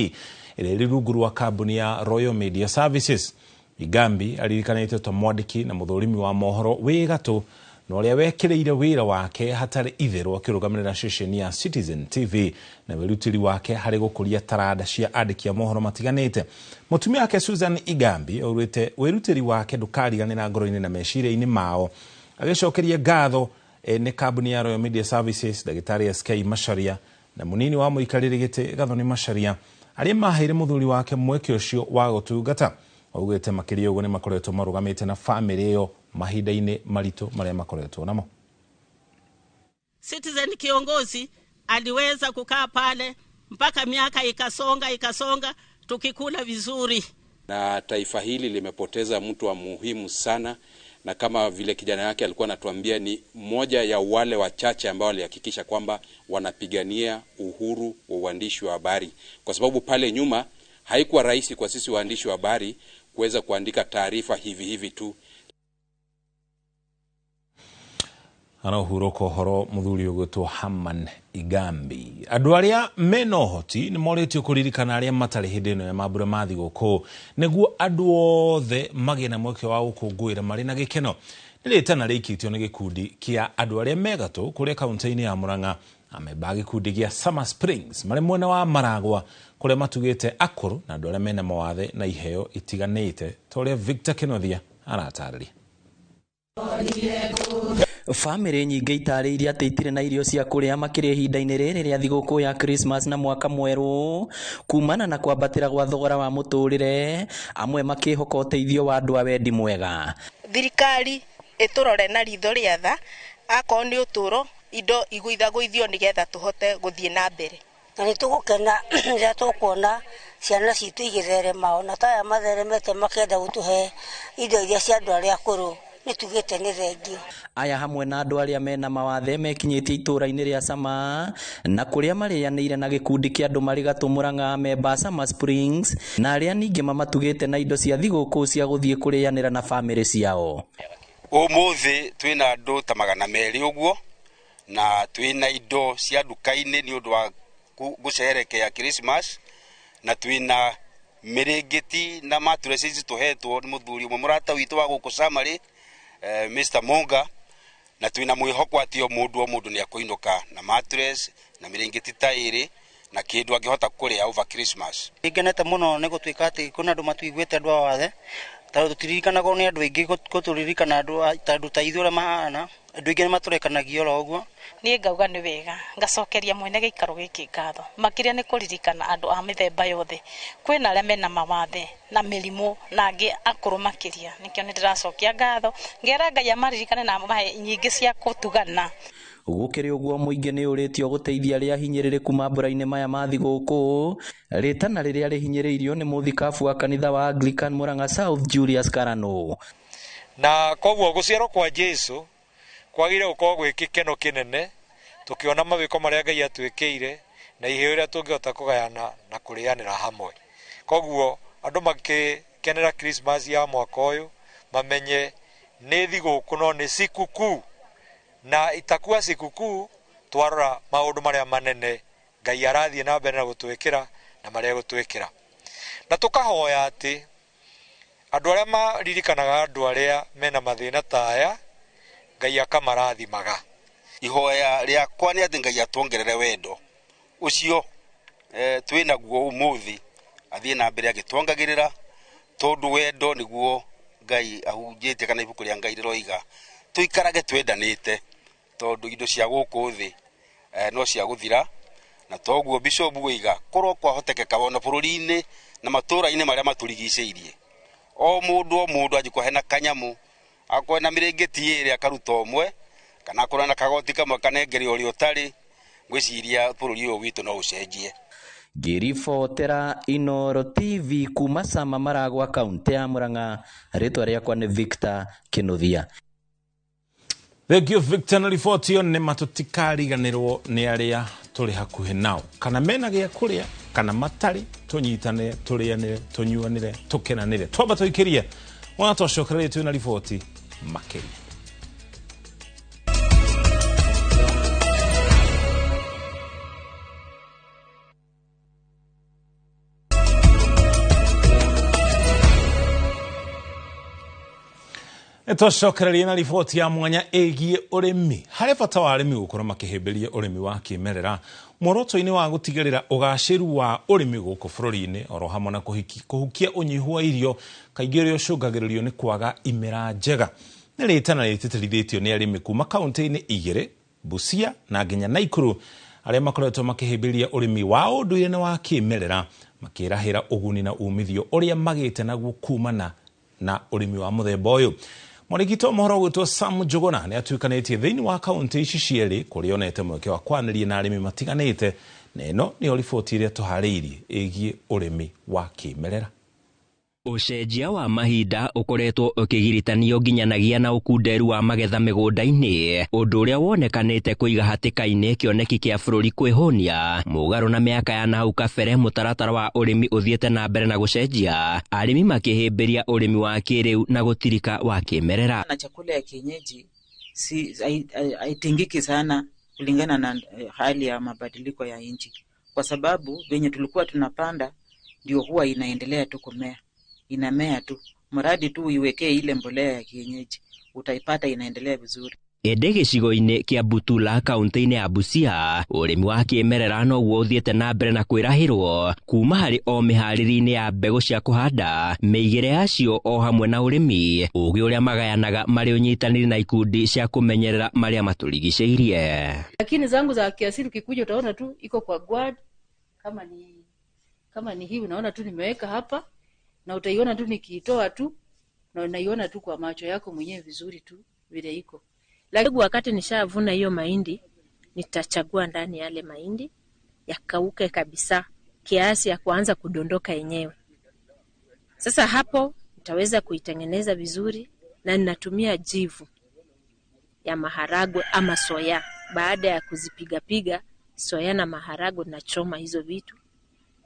ĩrĩa ĩrĩ rungu rwa kambuni ya Royal Media Services. Igambi aririkanĩtio ta mwandĩki na mũthũrimi wa mohoro wĩ gatũ na ũrĩa wekĩrĩire wĩra wake hatarĩ itherũ akĩrũgamĩrĩra ceceni ya Citizen TV na wĩrutĩri wake harĩ gũkũria taranda cia andĩki a mohoro matiganĩte. Mũtumia wake Susan Igambi augĩte wĩrutĩri wake ndũkariganĩra ngoro-inĩ na meciria-inĩ mao, agĩcokeria ngatho nĩ kambuni ya Royal Media Services, ndagĩtarĩ SK Macharia na mũnini wa mũikarĩri gĩtĩ Gathoni Macharia arĩa maheire mũthuri wake mweke ũcio wa gũtungata. Augĩte makĩria ũguo nĩ makoretwo marũgamĩte na famĩlĩ ĩyo mahinda-inĩ maritũ marĩa makoretwo namo. Citizen kiongozi aliweza kukaa pale mpaka miaka ikasonga ikasonga, tukikula vizuri. Na taifa hili limepoteza mtu wa muhimu sana, na kama vile kijana yake alikuwa anatuambia, ni mmoja ya wale wachache ambao walihakikisha kwamba wanapigania uhuru wa uandishi wa habari, kwa sababu pale nyuma haikuwa rahisi kwa sisi waandishi wa habari kuweza kuandika taarifa hivi hivi tu. Arahurũka ũhoro mũthuri ũgwĩtwo Herman Igambi. Andũ arĩa mena ũhoti nĩ morĩtio kũririkana arĩa matarĩ hĩndĩ ĩno ya mambura ma thigũkũ nĩguo andũ othe magĩe na mweke wa gũkũngũĩra marĩ na gĩkeno. Nĩ rĩtana rĩikĩtio nĩ gĩkundi kĩa andũ arĩa me gatũ kũrĩa kaunti-inĩ ya Murang'a, amemba a gĩkundi gĩa Summer Springs marĩ mwena wa Maragwa kũrĩa matugĩte akũrũ na andũ arĩa mena mawathe na iheo itiganĩte ta ũrĩa Victor Kenothia aratarĩria. Bamĩrĩ nyingĩ itarĩirie atĩ itirĩ na irio cia kũrĩa makĩria ihinda-inĩ rĩrĩ rĩa thigũkũ ya Christmas na mwaka mwerũ kumana na kwambatĩra gwa thogora wa mũtũrĩre, amwe makĩhoka ũteithio wa andũ a wendi mwega. Thirikari ĩtũrore na ritho rĩa tha, akorwo nĩ ũtũro indo igũithagũithio nĩgetha tũhote gũthiĩ na mbere. Na nĩ tũgũkena rĩrĩa tũkuona ciana citũ igĩtherema, ona ta aya matheremete makĩenda gũtũhe indo iria cia andũ arĩa akũrũ, nĩ tugĩte nĩ thengio. Aya hamwe na andũ arĩa mena mawathe mekinyĩtie itũũra-inĩ rĩa Sama na kũrĩa marĩanĩire na gĩkundi kĩa andũ marĩ gatũ Murang'a memba Summer Springs na arĩa ningĩ mamatugĩte na indo cia thigũkũ cia gũthiĩ kũrĩanĩra na bamĩrĩ ciao. Ũmũthĩ twĩna andũ ta 200 ũguo na twĩna indo cia nduka-inĩ nĩ ũndũ wa gũcerekea Christmas, na twĩna mĩrĩngĩti na mattresses tũhetwo nĩ mũthuri ũmwe mũrata witũ wa gũkũ Samarĩ, Mr. Monga, na twĩna mwĩhoko atĩ o mũndũ nĩ akũinũka na mattress na mĩrĩngĩti ta ĩrĩ na kĩndũ angĩhota kũrĩa over Christmas. Ngenete mũno nĩ gũtuĩka atĩ kwĩna andũ matuiguĩte andũ a wathe, tondũ tũtiririkanagwo nĩ andũ aingĩ, gũtũririkana andũ ta ithuĩ ũrĩa mahana, andũ aingĩ nĩ matũrekanagia oro ũguo. Niĩ ngauga nĩ wega ngacokeria mwene gĩikaro gĩkĩ ngatho, makĩria nĩ kũririkana andũ a mĩthemba yothe, kwĩna arĩa mena mawathe na mĩrimũ na angĩ akũrũ makĩria, nĩkĩo nĩ ndĩracokia ngatho ngera Ngai amaririkane na amahe nyingĩ cia kũtugana. Gũkĩrĩ ũguo mũingĩ nĩ ũrĩtio gũteithia arĩa ahinyĩrĩrĩku mambura-inĩ maya ma thigũkũ, rĩtana rĩrĩa rĩhinyĩrĩirio nĩ mũthikabu wa kanitha wa Anglican Murang'a South Julius Karano. Na koguo gũciarwo kwa Jesu kwagĩrĩire gũkorwo gwĩ gĩkeno kĩnene, tũkĩona mawĩko marĩa Ngai atwĩkĩire na iheo iria tũngĩhota kũgayana na kũrĩanĩra hamwe. Koguo andũ makĩkenera Christmas ya mwaka ũyũ mamenye nĩ thigũkũ no nĩ sikukuu, na itakuwa sikukuu twarora maũndũ marĩa manene Ngai arathiĩ na mbere na gũtwĩkĩra na marĩa gũtwĩkĩra, na tũkahoya atĩ andũ arĩa maririkanaga andũ arĩa mena mathĩna ta aya Ngai akamarathimaga. Ihoya rĩakwa nĩ atĩ Ngai atuongerere wendo ũcio twĩnaguo ũmũthĩ, athiĩ na mbere agĩtuongagĩrĩra, tondũ wendo nĩguo Ngai ahunjĩtie kana ibuku rĩa Ngai rĩroiga tũikarage twendanĩte, tondũ indo cia gũkũ thĩ no cia gũthira, Na toguo bishop goiga korwo kwahotekeka wona bũrũri-inĩ na matũra-inĩ marĩa matũrigicĩirie, o mũndũ angĩkorwo hena kanyamu, akorwo na mĩrĩngĩti ĩrĩ akaruta ũmwe, kana akorwo na kagoti kamwe kanengerio ũrĩa ũtarĩ, ngwĩciria bũrũri ũyũ witũ no ũcenjie. Ngĩribotera Inooro TV kuma Sama Maragwa, kaunti ya Murang'a, rĩtwa rĩakwa nĩ Victor Kinuthia. Thank you Victor na riboti ĩyo. Nĩ matũtikariganĩrwo nĩ arĩa tũrĩ hakuhĩ nao, kana mena gĩa kũrĩa kana matarĩ, tũnyitane, tũrĩanĩre, tũnyuanĩre, tũkenanĩre. Twamba tũikĩrie wona twacokereria twĩ na riboti makĩria. Twacokereria na riboti ya mwanya ĩgiĩ ũrĩmi. Harĩ bata wa arĩmi gũkorwo makĩhĩmbĩria ũrĩmi wa kĩmerera muoroto-inĩ wa gũtigĩrĩra ũgacĩru wa ũrĩmi gũkũ bũrũri-inĩ, oro hamwe na kũhukia ũnyihu wa irio kaingĩ ũrĩa ũcũngagĩrĩrio nĩ kwaga imera njega. Nĩ rĩtana rĩtĩtĩrithĩtio nĩ arĩmi kuma kaunti-inĩ igĩrĩ, Busia na nginya Naikuru, arĩa makoretwo makĩhĩmbĩria ũrĩmi wa ũndũire na wa kĩmerera, makĩrahĩra ũguni na umithio ũrĩa magĩte naguo kumana na ũrĩmi wa mũthemba ũyũ. Mwarĩki mohoro gwĩtwo Sam Njuguna nĩ atuĩkanĩtie thĩinĩ wa kaunti ici cierĩ kũrĩa onete mweke wa kwanĩria na arĩmi matiganĩte, na ĩno nĩyo riboti ĩrĩa tũharĩirie ĩgiĩ ũrĩmi wa kĩmerera. Ũcenjia wa mahinda ũkoretwo ũkĩgiritanio nginyanagia na ũkunderu wa magetha mĩgũnda-inĩ, ũndũ ũrĩa wonekanĩte kũiga hatĩka-inĩ kĩoneki kĩa bũrũri kwĩhũnia. Mũgarũ na mĩaka ya nahau kabere, mũtaratara wa ũrĩmi ũthiĩte na mbere na gũcenjia, arĩmi makĩhĩmbĩria ũrĩmi wa kĩrĩu na gũtirika wa kĩmerera. Na chakula ya kienyeji si haitingiki sana kulingana na hali ya mabadiliko ya nchi, kwa sababu venye tulikuwa tunapanda ndio huwa inaendelea tu kumea. Inamea tu, mradi tu uiwekee ile mbolea ya kienyeji, utaipata inaendelea vizuri. Ĩndĩ gĩcigo-inĩ kĩa Butula kaunti-inĩ ya Busia, ũrĩmi wa kĩmerera noguo ũthiĩte na mbere na kwĩrahĩrwo kuma harĩ o mĩharĩrie-inĩ ya mbegũ cia kũhanda, mĩigĩre yacio o hamwe na ũrĩmi, ũgĩ ũrĩa magayanaga marĩ ũnyitanĩri na ikundi cia kũmenyerera marĩa matũrigicĩirie. Lakini zangu za kiasili ukikuja utaona tu iko kwa guard, kama ni hii unaona tu nimeweka hapa, na utaiona tu nikiitoa tu, na unaiona tu kwa macho yako mwenyewe vizuri tu vile iko. Lakini wakati nishavuna hiyo mahindi, nitachagua ndani yale mahindi yakauke kabisa kiasi ya kuanza kudondoka yenyewe. Sasa hapo nitaweza kuitengeneza vizuri, na ninatumia jivu ya maharagwe ama soya. Baada ya kuzipiga piga soya na maharagwe, nachoma hizo vitu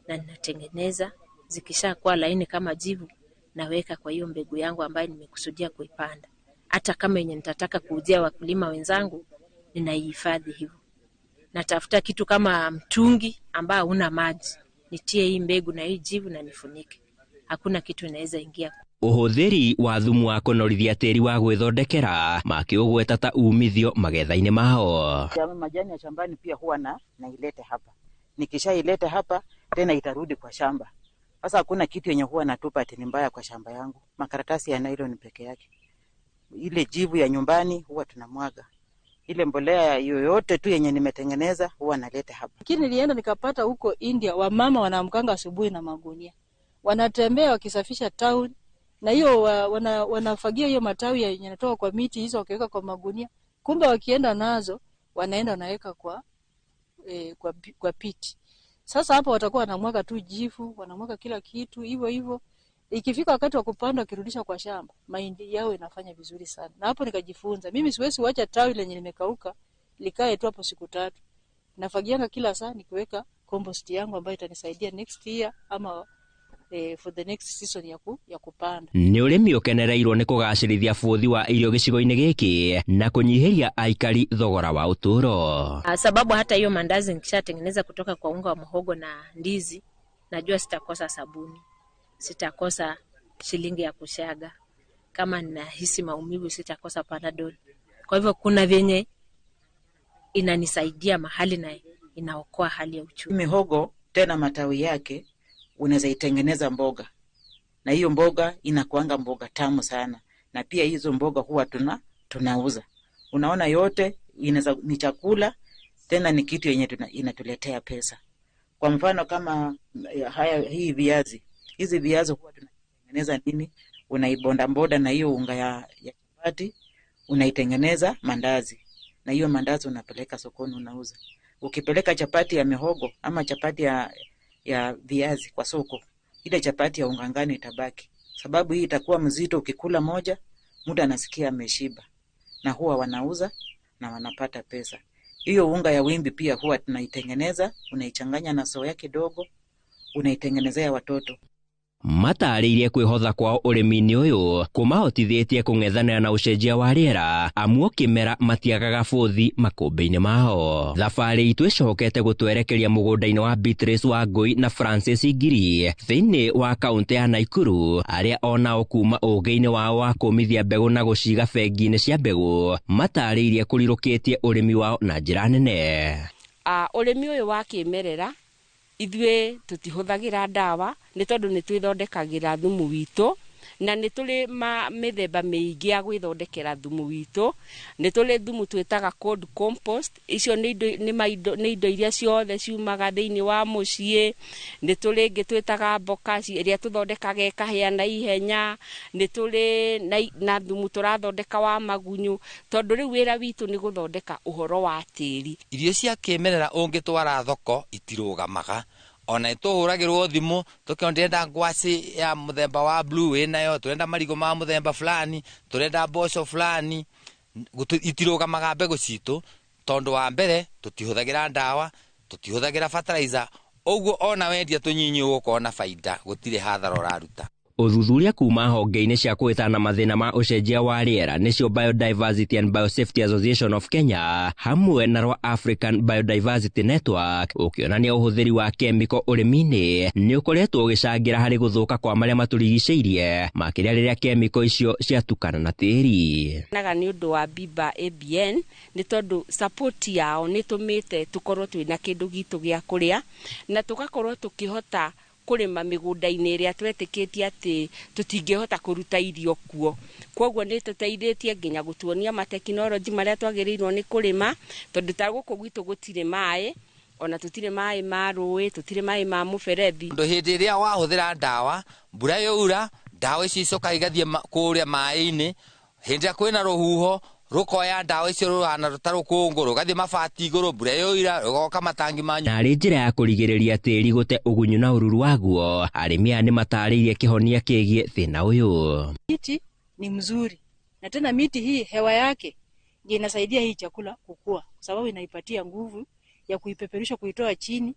na ninatengeneza. Zikishakuwa laini kama jivu, naweka kwa hiyo mbegu yangu ambayo nimekusudia kuipanda. Hata kama yenye nitataka kuuzia wakulima wenzangu, ninaihifadhi hivyo. Natafuta kitu kama mtungi ambao una maji, nitie hii mbegu na hii jivu na nifunike. Hakuna kitu inaweza ingia. Ũhũthĩri wa thumu wa kũnorithia tĩri wa gwĩthondekera makĩũgweta ta umithio magetha-inĩ mao. Majani ya shambani pia huwa nailete hapa. Nikishaileta hapa tena itarudi kwa shamba. Sasa hakuna kitu yenye huwa natupa ati ni mbaya kwa shamba yangu. Makaratasi ya nylon peke yake. Ile jivu ya nyumbani huwa tunamwaga. Ile mbolea yoyote tu yenye nimetengeneza huwa naleta hapa. Lakini nilienda nikapata huko India wamama wanaamkanga asubuhi na magunia. Wanatembea wakisafisha town, na hiyo wanafagia hiyo matawi yenye yanatoka kwa miti hizo wakiweka kwa magunia. Kumbe wakienda nazo wanaenda wanaweka kwa piti. Sasa hapo watakuwa wanamwaga tu jivu, wanamwaga kila kitu hivyo hivyo. Ikifika wakati wa kupanda wakirudisha kwa shamba, mahindi yao inafanya vizuri sana. Na hapo nikajifunza, mimi siwezi kuacha tawi lenye limekauka likae tu hapo siku tatu. Nafagianga kila saa nikiweka compost yangu ambayo itanisaidia next year ama for the next season ya kupanda. Nĩ ũrĩmi ũkenereirwo nĩ kũgacĩrithia bũthi wa irio gĩcigo-inĩ gĩkĩ na kũnyihĩria aikari thogora wa ũtũũro. Sababu hata hiyo mandazi nikishatengeneza kutoka kwa unga wa muhogo na ndizi, najua sitakosa sabuni, sitakosa shilingi ya kushaga. Kama ninahisi maumivu sitakosa Panadol. Kwa hivyo kuna vyenye inanisaidia mahali na inaokoa hali ya uchumi. Mihogo tena matawi yake unaweza itengeneza mboga. Na hiyo mboga inakuanga mboga tamu sana. Na pia hizo mboga huwa tunauza. Unaona yote inaweza ni chakula Tena ni kitu yenye inatuletea pesa. Kwa mfano kama haya, hii viazi, hizi viazi huwa tunatengeneza nini? Unaibonda boda na hiyo unga ya chapati, unaitengeneza mandazi, na hiyo mandazi unapeleka sokoni unauza. Ukipeleka chapati ya mihogo ama chapati ya viazi kwa soko, ile chapati ya unga ngano itabaki, sababu hii itakuwa mzito. Ukikula moja, mtu anasikia ameshiba, na huwa wanauza na wanapata pesa. Hiyo unga ya wimbi pia huwa tunaitengeneza, unaichanganya na soya kidogo, unaitengenezea watoto. Matarĩirie kwĩhotha kwao ũrĩmi-inĩ ũyũ kũmahotithĩtie kũng'ethanĩra na ũcenjia wa rĩera, amu o kĩmera matiagaga bũthi makũmbĩ-inĩ mao. Thabarĩ itũ ĩcokete gũtwerekeria mũgũnda-inĩ wa Beatrice Wangũi na Francis Ngiri thĩinĩ wa kaũntĩ ya Naikuru, arĩa onao kuma ũũgĩ-inĩ wao wa kũmithia mbegũ na gũciga bengi-inĩ cia mbegũ matarĩirie kũrirũkĩtie ũrĩmi wao na njĩra nene. Ũrĩmi ũyũ wa kĩmerera ithuĩ tũtihũthagĩra ndawa nĩ tondũ nĩ twĩthondekagĩra thumu witũ, na nĩ tũrĩ mĩthemba mĩingĩ ya gwĩthondekera thumu witũ. Nĩ tũrĩ thumu twĩtaga cold compost, icio nĩ indo iria ciothe ciumaga thĩinĩ wa mũciĩ. Nĩ tũrĩ ĩngĩ twĩtaga mboka ĩrĩa tũthondekaga ĩkahĩa na ihenya. Nĩ tũrĩ na thumu tũrathondeka wa magunyũ, tondũ rĩu wĩra witũ nĩ gũthondeka ũhoro wa tĩri. Irio cia kĩmerera ũngĩtwara thoko itirũgamaga, ona ĩtũhũragĩrwo thimũ tũkĩona ndĩrenda ngwacĩ ya mũthemba wa blue ĩnayo, tũrenda marigũ ma mũthemba fulani, tũrenda mboco fulani. Itirũgamaga mbegũ citũ, tondũ wa mbere tũtihũthagĩra ndawa, tũtihũthagĩra fertilizer, ũguo ona wendia tũnyinyi ũgũkorwo na baida, gũtirĩ hathara ũraruta. Ũthuthuria kuma honge-inĩ cia kũhĩtana na mathĩna ma ũcenjia wa rĩera nĩcio Biodiversity and Biosafety Association of Kenya hamwe na rwa African Biodiversity Network ũkĩonania ũhũthĩri wa kemiko ũrĩmi-inĩ nĩ ũkoretwo ũgĩcangĩra harĩ gũthũka kwa marĩa matũrigicĩirie, makĩria rĩrĩa kemiko icio ciatukana na tĩri. Naga nĩ ũndũ wa Biba ABN nĩ tondũ support yao nĩ tũmĩte tũkorwo twĩna kĩndũ gitũ gĩa kũrĩa na tũgakorwo tũkĩhota kũrĩma mĩgũnda-inĩ ĩrĩa twetĩkĩtie atĩ tũtingĩhota kũruta irio kuo. Kwoguo nĩ tũteithĩtie nginya gũtuonia matekinoronjĩ marĩa twagĩrĩirwo nĩ kũrĩma, tondũ ta gũkũ gwitũ gũtirĩ maĩ, ona tũtirĩ maĩ ma rũĩ, tũtirĩ maĩ ma mũberethi. Tondũ hĩndĩ ĩrĩa wahũthĩra ndawa, mbura yaura, ndawa icio icokaga igathiĩ kũrĩa maĩ-inĩ. Hĩndĩ ĩrĩa kwĩna rũhuho rũkoya ndawa icio rũhana ta rũkũngũ, rũgathiĩ mabati igũrũ, mbura yoira rũgoka matangi manyu. Narĩ njĩra ya kũrigĩrĩria tĩri gũte ũgunyu na ũruru waguo, arĩmi aya nĩ matarĩirie kĩhonia kĩgiĩ thĩna ũyũ. Miti ni mzuri, na tena miti hii hewa yake ndiyo inasaidia hii chakula kukua, kwa sababu inaipatia nguvu ya kuipeperusha, kuitoa chini.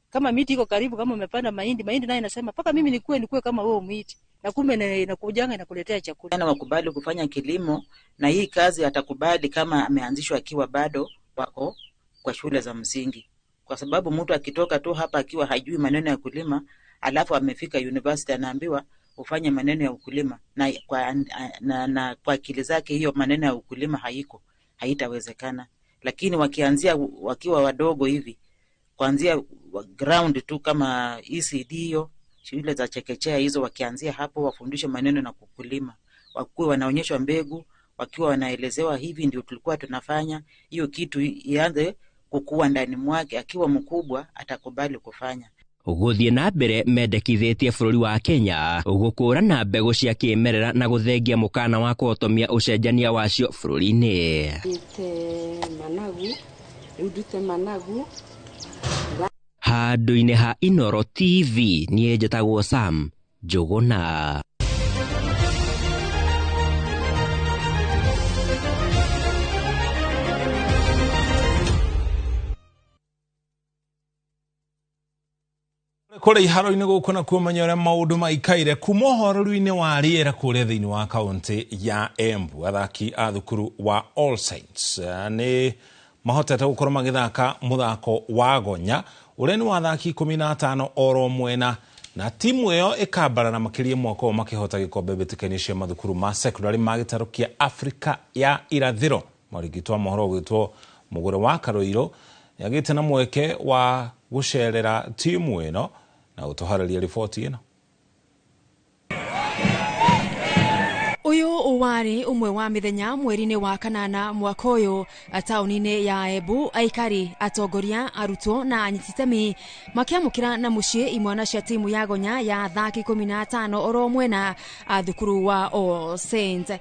Kama miti iko karibu, kama umepanda mahindi, mahindi nayo inasema paka mimi nikue kama wewe miti, na kumbe inakujanga inakuletea chakula. Na wakubali kufanya kilimo, na hii kazi atakubali kama ameanzishwa akiwa bado wako kwa shule za msingi, kwa sababu mtu akitoka tu hapa akiwa hajui maneno ya kulima, alafu amefika university anaambiwa ufanye maneno ya ukulima, na kwa akili zake hiyo maneno ya ukulima haiko, haitawezekana. Lakini wakianzia wakiwa wadogo hivi, kuanzia ground tu kama ECD hiyo, shule za chekechea hizo, wakianzia hapo wafundishe maneno na kukulima, wakuwe wanaonyeshwa mbegu, wakiwa wanaelezewa hivi ndio tulikuwa tunafanya, hiyo kitu ianze kukua ndani mwake, akiwa mkubwa atakubali kufanya. Gũthiĩ na mbere mendekithĩtie bũrũri wa Kenya gũkũrana mbegũ cia kĩmerera na gũthengia mũkana wa kũhotomia ũcenjania wacio bũrũri-inĩ. Handũ-inĩ ha Inooro TV niĩ njĩtagwo Sam Njũgũna. Kũrĩa iharo-inĩ gũkũ na kuo menya ũrĩa maũndũ maikaire kuma ũhororũ-inĩ wa rĩera kũrĩa thĩinĩ wa kaũntĩ ya Embu. Athaki a thukuru wa All Saints nĩ mahotete gũkorwo magĩthaka mũthako wa gonya ũrĩa nĩ wa athaki 15 oro mwena, na timu ĩyo ĩkambarara makĩria mwaka ũyũ makĩhota gĩkombe mbĩtĩka-inĩ cia mathukuru ma secondary ma gĩtarũ kĩa Afrika ya irathĩro. Mwarĩki wa mohoro ũgwĩtwo Mũgũre wa Karũirũ nĩagĩte na mweke wa gũcerera timu ĩno na gũtũharĩria riboti ĩno. Ũyũ warĩ ũmwe wa mĩthenya mweri-inĩ wa kanana mwaka ũyũ taũni-inĩ ya Embu, aikari, atongoria, arutwo na anyiti itemi makĩamũkĩra na mũciĩ imwana cia timu ya Gonya ya athaki 15 oro mwena a thukuru wa All Saints.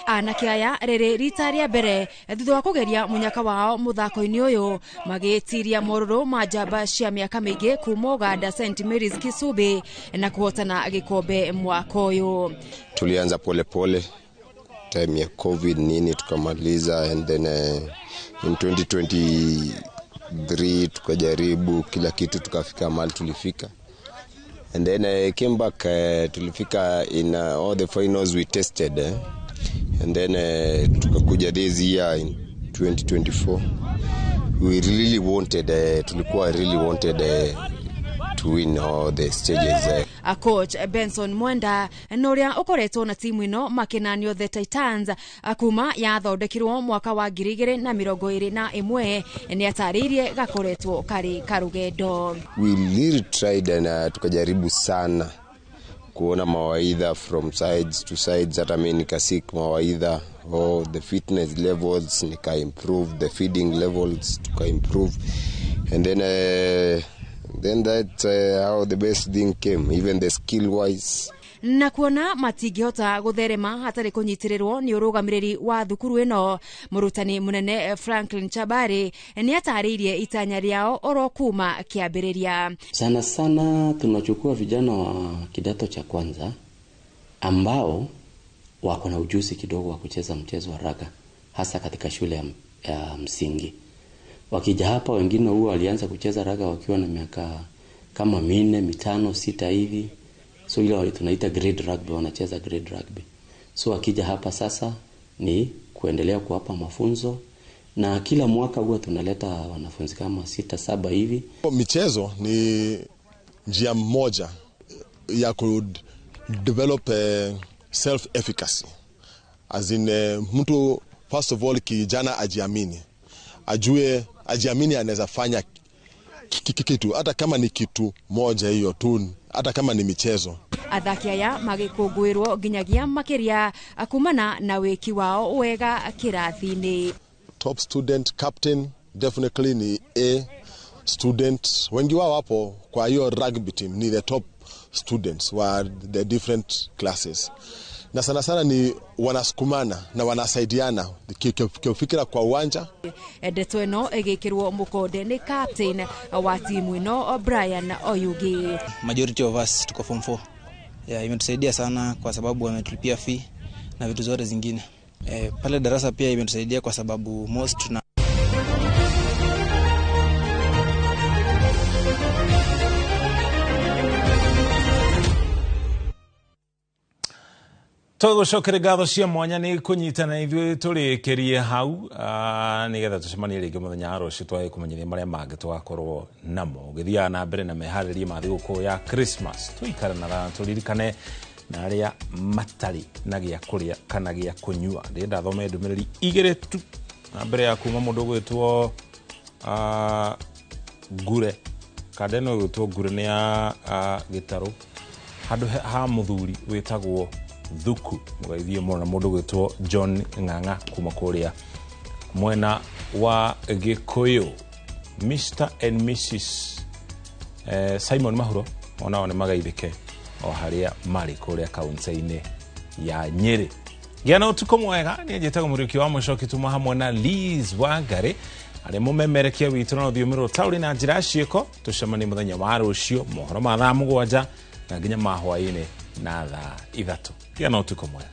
Anake aya rĩrĩ rita rĩa mbere thutha wa kũgeria mũnyaka wao mũthako-inĩ ũyũ, magĩtiria morũrũ ma njamba cia mĩaka mĩingĩ kuma Uganda St Mary's Kisubi na kũhotana gĩkombe mwaka ũyũ. Tulianza polepole time ya COVID nini tukamaliza, and then in 2023 tukajaribu kila kitu tukafika mahali tulifika. And then I came back, tulifika in all the finals we tested, and then tukakuja this year in 2024 we really wanted, tulikuwa really wanted to win all the stages. A coach Benson Mwenda na ũrĩa ũkoretwo na timu ĩno makenanio the Titans kuma yathondekirwo mwaka wa 2021 nĩ atarĩirie gakoretwo karĩ karũgendo. We really tried and tukajaribu sana kuona mawaidha from sides to sides, hata mimi nikasik mawaidha, oh, the fitness levels nika improve, the feeding levels tuka improve, and then that how the best thing came, even the skill wise. Na kuona matingĩhota gũtherema hatarĩ kũnyitĩrĩrwo nĩ ũrũgamĩrĩri wa thukuru ĩno, mũrutani mũnene Franklin Chabari nĩ atarĩirie itanya rĩao oro kuma kĩambĩrĩria. Sana sana tunachukua vijana wa kidato cha kwanza ambao wako na ujuzi kidogo wa kucheza mchezo wa raga, hasa katika shule ya msingi. Wakija hapa wengine huwa walianza kucheza raga wakiwa na miaka kama 4, 5, 6 hivi. So ile tunaita grade rugby, wanacheza grade rugby. So wakija hapa sasa ni kuendelea kuwapa mafunzo, na kila mwaka huwa tunaleta wanafunzi kama 6, 7 hivi. Michezo ni njia moja ya ku develop self efficacy. As in mtu first of all kijana ajiamini. Ajue, ajiamini anaweza fanya kitu, hata kama ni kitu moja hiyo tu, hata kama ni michezo. Athaki aya magĩkũngũĩrwo nginyagia makĩria kumana na wĩki wao wega kĩrathi-inĩ. Top student captain definitely ni A student. Wengi wao hapo kwa hiyo rugby team ni the top students wa the different classes. Na sana sana ni wanasukumana na wanasaidiana kifikira kwa uwanja. Ndeto ĩno ĩgĩkĩrwo mũkonde nĩ captain wa timu ĩno Brian Oyugi. Majority of us tuko form 4. Yeah, imetusaidia sana kwa sababu wametulipia fee na vitu zote zingine. Pale darasa pia imetusaidia kwa sababu most tuna Tũgũcokeria ngatho cia mwanya nĩ kũnyitana ithuĩ tũrĩkĩrie hau, nĩgetha tũcemanie rĩngĩ mũthenya wa rũciũ twage kũmenyithia marĩa mangĩ tũgakorwo namo. Ũgĩthiaga na mbere na meharĩria ma thigũkũ ya Christmas, tũikare na tũririkane na arĩa matarĩ na gĩa kũrĩa kana gĩa kũnyua. Ndĩrenda thome ndũmĩrĩri igĩrĩ tu na mbere ya kuma mũndũ ũgwĩtwo Ngure. Kanda ĩno ĩgwĩtwo Ngure nĩ ya gĩtarũ handũ ha mũthuri wĩtagwo Thuku, mũgaithie mũno na mũndũ gwĩtwo John Ng'ang'a kuma kũrĩa mwena wa Gĩkũyũ. Mr and Mrs Simon Mahuro onao nĩ magaithĩke o harĩa marĩ kũrĩa kaunti-inĩ ya Nyĩrĩ. Gĩa na ũtukũ mwega. Niĩ njĩtagwo Mũriũki wa Mũcoki, tuma hamwe na Liz Wangari arĩa mũmemerekia witũ na rũthiomi rwa ũtaũri na njĩra ya ciĩko. Tũcemanie mũthenya wa rũciũ mohoro ma thaa 7 na nginya ma hwaĩ-inĩ na thaa 3. Gĩa na ũtukũ mwega.